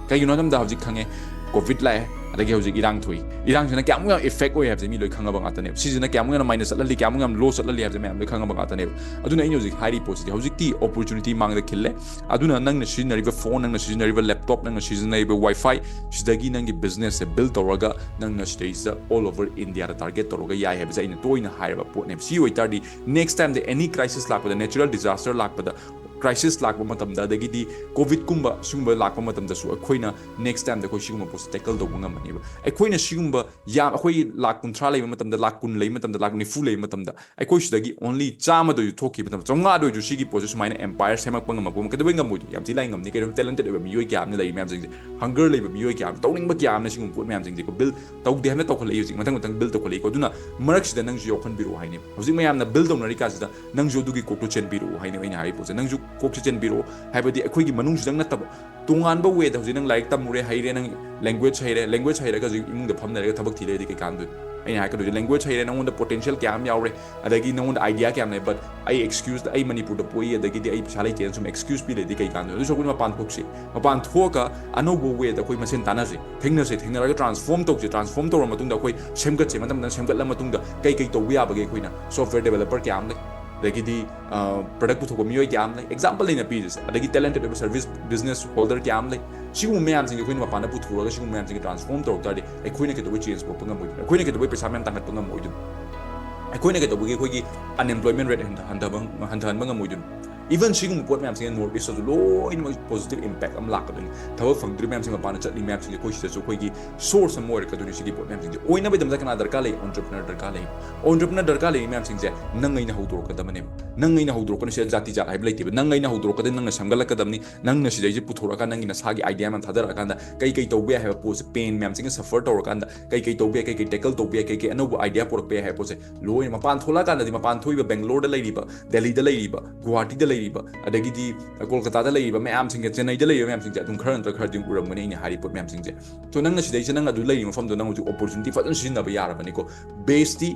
ꯀꯩꯒꯤꯅꯣ ꯍꯥꯏꯕ ꯃꯇꯝꯗ ꯍꯧꯖꯤꯛ ꯈꯪꯉꯦ, COVID ꯂꯥꯛꯑꯦ, ꯑꯗꯒꯤ ꯍꯧꯖꯤꯛ ꯏꯔꯥꯡ ꯊꯣꯛꯏ꯫ ꯏꯔꯥꯡꯁꯤꯅ ꯀꯌꯥꯃꯨꯛ ꯌꯥꯝ effect ꯑꯣꯏ ꯍꯥꯏꯕꯁꯦ ꯃꯤ ꯂꯣꯏ ꯈꯪꯉꯕ ꯉꯥꯛꯇꯅꯦꯕ꯫ ꯁꯤꯁꯤꯅ ꯀꯌꯥꯃꯨꯛ ꯌꯥꯝꯅ minus ꯆꯠꯍꯜꯂꯤ, ꯀꯌꯥꯃꯨꯛ ꯌꯥꯝ loss ꯆꯠꯍꯜꯂꯤ ꯍꯥꯏꯕꯁꯦ ꯃꯌꯥꯝ ꯂꯣꯏ ꯈꯪꯉꯕ ꯉꯥꯛꯇꯅꯦꯕ꯫ ꯑꯗꯨꯅ ꯑꯩꯅ ꯍꯧꯖꯤꯛ ꯍꯥꯏꯔꯤ ꯄꯣꯠꯁꯤꯗꯤ ꯍꯧꯖꯤꯛꯇꯤ opportunity ꯃꯥꯡꯗ ꯈꯤꯜꯂꯦ꯫ ꯑꯗꯨꯅ ꯅꯪꯅ ꯁꯤꯖꯤꯟꯅꯔꯤꯕ phone, ꯅꯪꯅ ꯁꯤꯖꯤꯟꯅꯔꯤꯕ laptop, ꯅꯪꯅ ꯁꯤꯖꯤꯟꯅꯔꯤꯕ WiFi ꯁꯤꯗꯒꯤ ꯅꯪꯒꯤ business ꯁꯦ build ꯇꯧꯔꯒ ꯅꯪꯅ ꯁꯤꯗꯩꯁꯤꯗ all over India ꯗ target ꯇꯧꯔꯒ ꯌꯥꯏ ꯍꯥꯏꯕꯁꯦ ꯑꯩꯅ ꯇꯣꯏꯅ ꯍꯥꯏꯔꯕ ꯄꯣꯠꯅꯦꯕ꯫ ꯁꯤ ꯑꯣꯏꯇꯥꯔꯗꯤ next time ꯗ any crisis ꯂꯥꯛꯄꯗ, natural disaster ꯂꯥꯛꯄꯗ, ꯀ꯭ꯔꯥꯏꯁꯤꯁ ꯂꯥꯛꯄ ꯃꯇꯝꯗ, ꯑꯗꯒꯤꯗꯤ ꯀꯣꯚꯤꯗꯀꯨꯝꯕ ꯁꯤꯒꯨꯝꯕ ꯂꯥꯛꯄ ꯃꯇꯝꯗꯁꯨ ꯑꯩꯈꯣꯏꯅ ꯅꯦꯛꯁ ꯇꯥꯏꯝꯗ ꯑꯩꯈꯣꯏ ꯁꯤꯒꯨꯝꯕ ꯄꯣꯠꯁꯦ ꯇꯦꯀꯜ ꯇꯧꯕ ꯉꯝꯃꯅꯦꯕ꯫ ꯑꯩꯈꯣꯏꯅ ꯁꯤꯒꯨꯝꯕ ꯌꯥꯝ, ꯑꯩꯈꯣꯏ ꯂꯥꯛ ꯀꯨꯟꯊ꯭ꯔꯥ ꯂꯩꯕ ꯃꯇꯝꯗ, ꯂꯥꯛ ꯀꯨꯟ ꯂꯩꯕ ꯃꯇꯝꯗ, ꯂꯥꯛ ꯅꯤꯐꯨ ꯂꯩꯕ ꯃꯇꯝꯗ, ꯑꯩꯈꯣꯏ ꯁꯤꯗꯒꯤ ꯑꯣꯟꯂꯤ ꯆꯥꯝꯃꯗ ꯑꯣꯏꯁꯨ ꯊꯣꯛꯈꯤꯕ ꯃꯇꯝꯗ, ꯆꯥꯝꯃꯉꯥꯗ ꯑꯣꯏꯁꯨ ꯁꯤꯒꯤ ꯄꯣꯠꯁꯦ ꯁꯨꯃꯥꯏꯅ ꯑꯦꯝꯄꯥꯌꯔ ꯁꯦꯝꯃꯛꯄ ꯉꯝꯃꯛꯄ ꯑꯃ ꯀꯩꯗꯧꯕꯩ ꯉꯝꯃꯣꯏꯗꯣꯏꯅꯣ? ꯌꯥꯝ ꯊꯤ ꯂꯥꯏ ꯉꯝꯅꯤ ꯀꯩꯅꯣ꯫ ꯇꯦꯂꯦꯟꯇꯦꯠ ꯑꯣꯏꯕ ꯃꯤꯑꯣꯏ ꯀꯌꯥ ꯑꯃ ꯂꯩꯔꯤ ꯃꯌꯥꯝꯁꯤꯡꯁꯦ, ꯍꯪꯒꯔ ꯂꯩꯕ ꯃꯤꯑꯣꯏ ꯀꯌꯥ ꯑꯃ, ꯇꯧꯅꯤꯡꯕ ꯀꯌꯥ ꯑꯃꯅ ꯁꯤꯒꯨꯝꯕ ꯄꯣꯠ ꯃꯌꯥꯝꯁꯤꯡꯁꯦꯀꯣ ꯕꯤꯜ ꯇꯧꯗꯦ ꯍꯥꯏꯅ ꯇꯧꯈꯠꯂꯛꯏ ꯍꯧꯖꯤꯛ, ꯃꯊꯪ ꯃꯊꯪ ꯕꯤꯜ ꯇꯧꯈꯠꯂꯛꯏꯀꯣ꯫ ꯑꯗꯨꯅ ꯃꯔꯛꯁꯤꯗ ꯅꯪꯁꯨ ꯌꯥꯎꯍꯟꯕꯤꯔꯛꯑꯣ ꯍꯥꯏꯅꯦꯕ꯫ ꯍꯧꯖꯤꯛ ꯃꯌꯥꯝꯅ ꯕꯤꯜ ꯇꯧꯅꯔꯤ ꯀꯥꯟꯁꯤꯗ ꯅꯪꯁꯨ ꯑꯗꯨꯒꯤ ꯀꯣꯛꯇꯨ ꯆꯦꯟꯕꯤꯔꯛꯑꯣ ꯍꯥꯏꯅꯦꯕ ꯑꯩꯅ ꯍꯥꯏꯔꯤꯕ ꯄꯣꯠꯁꯦ꯫ ꯅꯪꯁꯨ ꯀꯣꯛꯁꯦ ꯆꯦꯟꯕꯤꯔꯛꯑꯣ ꯍꯥꯏꯕꯗꯤ ꯑꯩꯈꯣꯏꯒꯤ ꯃꯅꯨꯡꯁꯤꯗꯪ ꯅꯠꯇꯕ, ꯇꯣꯉꯥꯟꯕ ꯋꯦꯗ ꯍꯧꯖꯤꯛ ꯅꯪ ꯂꯥꯏꯔꯤꯛ ꯇꯝꯃꯨꯔꯦ, ꯍꯩꯔꯦ, ꯅꯪ ꯂꯦꯡꯒ꯭ꯋꯦꯖ ꯍꯩꯔꯦ, ꯂꯦꯡꯒ꯭ꯋꯦꯖ ꯍꯩꯔꯒ ꯍꯧꯖꯤꯛ ꯏꯃꯨꯡꯗ ꯐꯝ ꯂꯩꯔꯒ ꯊꯕꯛ ꯊꯤ ꯂꯩꯔꯗꯤ ꯀꯩ ꯀꯥꯟꯗꯣꯏꯅꯣ? ꯑꯩꯅ ꯍꯥꯏꯔꯛꯀꯗꯣꯏꯁꯦ ꯂꯦꯡꯒ꯭ꯋꯦꯖ ꯍꯩꯔꯦ, ꯅꯪꯉꯣꯟꯗ ꯄꯣꯇꯦꯟꯁꯤꯌꯦꯜ ꯀꯌꯥ ꯑꯃ ꯌꯥꯎꯔꯦ, ꯑꯗꯒꯤ ꯅꯪꯉꯣꯟꯗ ꯑꯥꯏꯗꯤꯌꯥ ꯀꯌꯥ ꯑꯃ ꯂꯩ, ꯕꯠ ꯑꯩ ꯑꯦꯛꯁꯀ꯭ꯌꯨꯁ, ꯑꯩ ꯃꯅꯤꯄꯨꯔꯗ ꯄꯣꯛꯏ, ꯑꯗꯒꯤꯗꯤ ꯑꯩ ꯄꯩꯁꯥ ꯂꯩꯇꯦꯅ ꯁꯨꯝ ꯑꯦꯛꯁꯀ꯭ꯌꯨꯁ ꯄꯤ ꯂꯩꯔꯗꯤ ꯀꯩ ꯀꯥꯟꯗꯣꯏꯅꯣ? ꯑꯗꯨ ꯁꯔꯨꯛꯄꯨꯗꯤ ꯃꯄꯥꯟ ꯊꯣꯛꯁꯤ, ꯃꯄꯥꯟ ꯊꯣꯛꯑꯒ ꯑꯅꯧꯕ ꯋꯦꯗ ꯑꯩꯈꯣꯏ ꯃꯁꯦꯟ ꯇꯥꯟꯅꯁꯦ, ꯊꯦꯡꯅꯁꯦ, ꯊꯦꯡꯅꯔꯒ ꯇ꯭ꯔꯥꯟꯁꯐꯣꯔꯝ ꯇꯧꯁꯦ, ꯇ꯭ꯔꯥꯟꯁꯐꯣꯔꯝ ꯇꯧꯔ ꯃꯇꯨꯡꯗ ꯑꯩꯈꯣꯏ ꯁꯦꯝꯒꯠꯁꯦ, ꯃꯊꯪ ꯃꯊꯪ ꯁꯦꯝꯒꯠꯂ ꯃꯇꯨꯡꯗ ꯀꯩ ꯀꯩ ꯇꯧꯕ ꯌꯥꯕꯒꯦ? ꯑꯩꯈꯣꯏꯅ ꯁꯣꯐꯋꯦꯌꯔ ꯗꯦꯕꯂꯄꯔ ꯀꯌꯥ ꯑꯃ ꯂꯩ, ꯑꯗꯒꯤꯗꯤ ꯄ꯭ꯔꯗꯛ ꯄꯨꯊꯣꯛꯄ ꯃꯤꯑꯣꯏ ꯀꯌꯥ ꯑꯃ ꯂꯩ, ꯑꯦꯛꯖꯥꯝꯄꯜ ꯑꯩꯅ ꯄꯤꯔꯤꯁꯦ, ꯑꯗꯒꯤ ꯇꯦꯂꯦꯟꯇꯦꯠ ꯑꯣꯏꯕ ꯁꯔꯚꯤꯁ ꯕꯤꯖꯤꯅꯦꯁ ꯍꯣꯜꯗꯔ ꯀꯌꯥ ꯑꯃ ꯂꯩ꯫ ꯁꯤꯒꯨꯝꯕ ꯃꯌꯥꯝꯁꯤꯡꯁꯦ ꯑꯩꯈꯣꯏꯅ ꯃꯄꯥꯟꯗ ꯄꯨꯊꯣꯛꯑꯒ ꯁꯤꯒꯨꯝꯕ ꯃꯌꯥꯝꯁꯤꯡꯁꯦ ꯇ꯭ꯔꯥꯟꯁꯐꯣꯔꯝ ꯇꯧꯔꯛ ꯇꯥꯔꯗꯤ ꯑꯩꯈꯣꯏꯅ ꯀꯩꯗꯧꯕꯩ ꯆꯦꯟꯖ ꯄꯨꯔꯛꯄ ꯉꯝꯃꯣꯏꯗꯣꯏꯅꯣ? ꯑꯩꯈꯣꯏꯅ ꯀꯩꯗꯧꯕꯩ ꯄꯩꯁꯥ ꯃꯌꯥꯝ ꯇꯥꯟꯈꯠꯄ ꯉꯝꯃꯣꯏꯗꯣꯏꯅꯣ? ꯑꯩꯈꯣꯏꯅ ꯀꯩꯗꯧꯕꯒꯤ ꯑꯩꯈꯣꯏꯒꯤ ꯑꯟꯑꯦꯝꯄ꯭ꯂꯣꯏꯃꯦꯟ ꯔꯦꯠ ꯍꯟꯊꯍꯟꯕ ꯍꯟꯊꯍꯟꯕ ꯉꯝꯃꯣꯏꯗꯣꯏꯅꯣ? ꯏꯚꯟ ꯁꯤꯒꯨꯝꯕ ꯄꯣꯠ ꯃꯌꯥꯝꯁꯤꯅ ꯅꯣꯔꯠ ꯏꯁꯇꯁꯨ ꯂꯣꯏꯅꯃꯛ ꯄꯣꯖꯤꯇꯤꯚ ꯏꯝꯄꯦꯛ ꯑꯃ ꯂꯥꯛꯀꯗꯣꯏꯅꯤ꯫ ꯊꯕꯛ ꯐꯪꯗ꯭ꯔꯤꯕ ꯃꯌꯥꯝꯁꯤꯡ, ꯃꯄꯥꯟꯗ ꯆꯠꯂꯤ ꯃꯌꯥꯝꯁꯤꯡꯁꯦ, ꯑꯩꯈꯣꯏ ꯁꯤꯗꯁꯨ ꯑꯩꯈꯣꯏꯒꯤ ꯁꯣꯔꯁ ꯑꯃ ꯑꯣꯏꯔꯛꯀꯗꯣꯏꯅꯤ ꯁꯤꯒꯤ ꯄꯣꯠ ꯃꯌꯥꯝꯁꯤꯡꯁꯦ꯫ ꯑꯣꯏꯅꯕꯒꯤꯗꯃꯛꯇ ꯀꯅꯥ ꯗꯔꯀꯥꯔ ꯂꯩ? ꯑꯣꯟꯇꯔꯄ꯭ꯔꯤꯅꯔ ꯗꯔꯀꯥꯔ ꯂꯩ꯫ ꯑꯣꯟꯇꯔꯄ꯭ꯔꯤꯅꯔ ꯗꯔꯀꯥꯔ ꯂꯩꯔꯤ ꯃꯌꯥꯝꯁꯤꯡꯁꯦ ꯅꯪ ꯑꯩꯅ ꯍꯧꯗꯣꯔꯛꯀꯗꯕꯅꯦꯕ꯫ ꯅꯪ ꯑꯩꯅ ꯍꯧꯗꯣꯔꯛꯀꯅꯤ꯫ ꯁꯤꯗ ꯖꯥꯇꯤ ꯖꯥꯠ ꯍꯥꯏꯕ ꯂꯩꯇꯦꯕ꯫ ꯅꯪ ꯑꯩꯅ ꯍꯧꯗꯣꯔꯛꯀꯗꯕꯅꯤ, ꯅꯪꯅ ꯁꯦꯝꯒꯠꯂꯛꯀꯗꯕꯅꯤ꯫ ꯅꯪꯅ ꯁꯤꯗꯩꯁꯦ ꯄꯨꯊꯣꯔꯛꯑꯀꯥꯟꯗ, ꯅꯪꯒꯤ ꯅꯁꯥꯒꯤ ꯑꯥꯏꯗꯤꯌꯥ ꯃꯌꯥꯝ ꯊꯥꯗꯔꯛꯑꯀꯥꯟꯗ ꯀꯩ ꯀꯩ ꯇꯧꯕ ꯌꯥꯏ ꯍꯥꯏꯕ ꯄꯣꯠꯁꯦ, ꯄꯦꯟ ꯃꯌꯥꯝꯁꯤꯡꯅ ꯁꯐꯔ ꯇꯧꯔꯀꯥꯟꯗ ꯀꯩ ꯀꯩ ꯇꯧꯕ ꯌꯥꯏ, ꯀꯩ ꯀꯩ ꯇꯦꯀꯜ ꯇꯧꯕ ꯌꯥꯏ, ꯀꯩ ꯀꯩ ꯑꯅꯧꯕ ꯑꯥꯏꯗꯤꯌꯥ ꯄꯨꯔꯛꯄ ꯌꯥꯏ ꯍꯥꯏꯕ ꯄꯣꯠꯁꯦ ꯂꯣꯏꯅ ꯃꯄꯥꯟ ꯊꯣꯛꯂꯛꯑꯀꯥꯟꯗꯗꯤ, ꯃꯄꯥꯟ ꯊꯣꯛꯏꯕ ꯕꯦꯡꯒꯂꯣꯔꯗ ꯂꯩꯔꯤꯕ, ꯗꯦꯜꯂꯤꯗ ꯂꯩꯔꯤꯕ, ꯒꯨꯋꯥꯍꯥꯇꯤꯗ ꯂꯩꯔꯤꯕ, ꯑꯗꯒꯤꯗꯤ ꯀꯣꯜꯀꯇꯥꯗ ꯂꯩꯔꯤꯕ ꯃꯌꯥꯝꯁꯤꯡꯁꯦ, ꯆꯦꯟꯅꯩꯗ ꯂꯩꯔꯤꯕ ꯃꯌꯥꯝꯁꯤꯡꯁꯦ ꯑꯗꯨꯝ ꯈꯔ ꯅꯠꯇ꯭ꯔꯒ ꯈꯔꯗꯤ ꯑꯗꯨꯝ ꯎꯔꯝꯒꯅꯤ ꯑꯩꯅ ꯍꯥꯏꯔꯤꯕ ꯄꯣꯠ ꯃꯌꯥꯝꯁꯤꯡꯁꯦ꯫ ꯁꯣ ꯅꯪꯅ ꯁꯤꯗꯩꯁꯦ, ꯅꯪ ꯑꯗꯨ ꯂꯩꯔꯤꯕ ꯃꯐꯝꯗꯣ ꯅꯪ ꯍꯧꯖꯤꯛ ꯑꯣꯄꯣꯔꯆꯨꯅꯤꯇꯤ ꯐꯖꯅ ꯁꯤꯖꯤꯟꯅꯕ ꯌꯥꯔꯕꯅꯤꯀꯣ꯫ ꯕꯦꯁꯇꯤ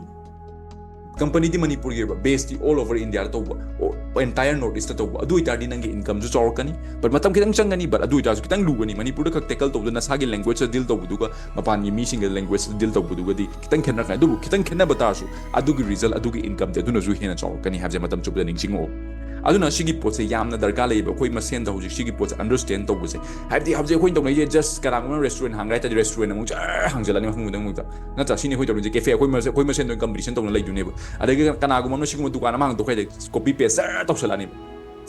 ꯀꯝꯄꯅꯤꯗꯤ ꯃꯅꯤꯄꯨꯔꯒꯤ ꯑꯣꯏꯕ, ꯕꯦꯁꯇꯤ ꯑꯣꯜ ꯑꯣꯚꯔ ꯏꯟꯗꯤꯌꯥꯗ ꯇꯧꯕ, ꯑꯦꯟꯇꯥꯌꯔ ꯅꯣꯔꯠ ꯏꯁꯇ ꯇꯧꯕ꯫ ꯑꯗꯨ ꯑꯣꯏꯇꯥꯔꯗꯤ ꯅꯪꯒꯤ ꯏꯟꯀꯝꯁꯨ ꯆꯥꯎꯔꯛꯀꯅꯤ, ꯕꯠ ꯃꯇꯝ ꯈꯤꯇꯪ ꯆꯪꯒꯅꯤ, ꯕꯠ ꯑꯗꯨ ꯑꯣꯏꯇꯥꯔꯁꯨ ꯈꯤꯇꯪ ꯂꯨꯒꯅꯤ꯫ ꯃꯅꯤꯄꯨꯔꯗ ꯈꯛ ꯇꯦꯀꯜ ꯇꯧꯕꯗ ꯅꯁꯥꯒꯤ ꯂꯦꯡꯒ꯭ꯋꯦꯖꯇ ꯗꯤꯜ ꯇꯧꯕꯗꯨꯒ ꯃꯄꯥꯟꯒꯤ ꯃꯤꯁꯤꯡꯒ ꯂꯦꯡꯒ꯭ꯋꯦꯖꯇ ꯗꯤꯜ ꯇꯧꯕꯗꯨꯒꯗꯤ ꯈꯤꯇꯪ ꯈꯦꯠꯅꯔꯛꯀꯅꯤ꯫ ꯑꯗꯨꯕꯨ ꯈꯤꯇꯪ ꯈꯦꯠꯅꯕ ꯇꯥꯔꯁꯨ ꯑꯗꯨꯒꯤ ꯔꯤꯖꯜ, ꯑꯗꯨꯒꯤ ꯏꯟꯀꯝꯗꯤ ꯑꯗꯨꯅꯁꯨ ꯍꯦꯟꯅ ꯆꯥꯎꯔꯛꯀꯅꯤ ꯍꯥꯏꯕꯁꯦ ꯃꯇꯝ ꯆꯨꯞꯄꯗ ꯅꯤꯡꯁꯤꯡꯉꯛꯑꯣ꯫ ꯑꯗꯨꯅ ꯁꯤꯒꯤ ꯄꯣꯠꯁꯦ ꯌꯥꯝꯅ ꯗꯔꯀꯥꯔ ꯂꯩꯌꯦꯕ ꯑꯩꯈꯣꯏ ꯃꯁꯦꯟꯗ ꯍꯧꯖꯤꯛ ꯁꯤꯒꯤ ꯄꯣꯠꯁꯦ ꯑꯟꯗꯔꯁꯇꯦꯟ ꯇꯧꯕꯁꯦ꯫ ꯍꯥꯏꯕꯗꯤ ꯍꯧꯖꯤꯛ ꯑꯩꯈꯣꯏꯅ ꯇꯧꯅꯩꯁꯦ ꯖꯁ ꯀꯅꯥꯒꯨꯝꯕ ꯑꯃ ꯔꯦꯁꯇꯨꯔꯦꯟ ꯍꯥꯡꯒꯦ ꯍꯥꯏ ꯇꯥꯔꯗꯤ ꯔꯦꯁꯇꯨꯔꯦꯟ ꯑꯃꯨꯛ ꯖꯔ ꯍꯥꯡꯖꯜꯂꯅꯤ ꯃꯐꯝ ꯈꯨꯗꯤꯡꯃꯛꯇ꯫ ꯅꯠꯇ꯭ꯔꯥ? ꯁꯤꯅꯤ ꯑꯩꯈꯣꯏ ꯇꯧꯔꯤꯁꯦ꯫ ꯀꯦꯐꯦ ꯑꯩꯈꯣꯏ ꯃꯁꯦꯟ, ꯑꯩꯈꯣꯏ ꯃꯁꯦꯟꯗ ꯑꯣꯏꯅ ꯀꯝꯄꯤꯇꯤꯁꯟ ꯇꯧꯅ ꯂꯩꯗꯣꯏꯅꯦꯕ꯫ ꯑꯗꯒꯤ ꯀꯅꯥꯒꯨꯝꯕ ꯑꯃꯅ ꯁꯤꯒꯨꯝꯕ ꯗꯨꯀꯥꯟ ꯑꯃ ꯍꯥꯡꯗꯣꯛꯈ꯭ꯔꯦ ꯍꯥꯏꯗꯤ ꯀꯣꯄꯤ ꯄꯦꯁ ꯖꯔ ꯇꯧꯁꯜꯂꯛꯑꯅꯤꯕ꯫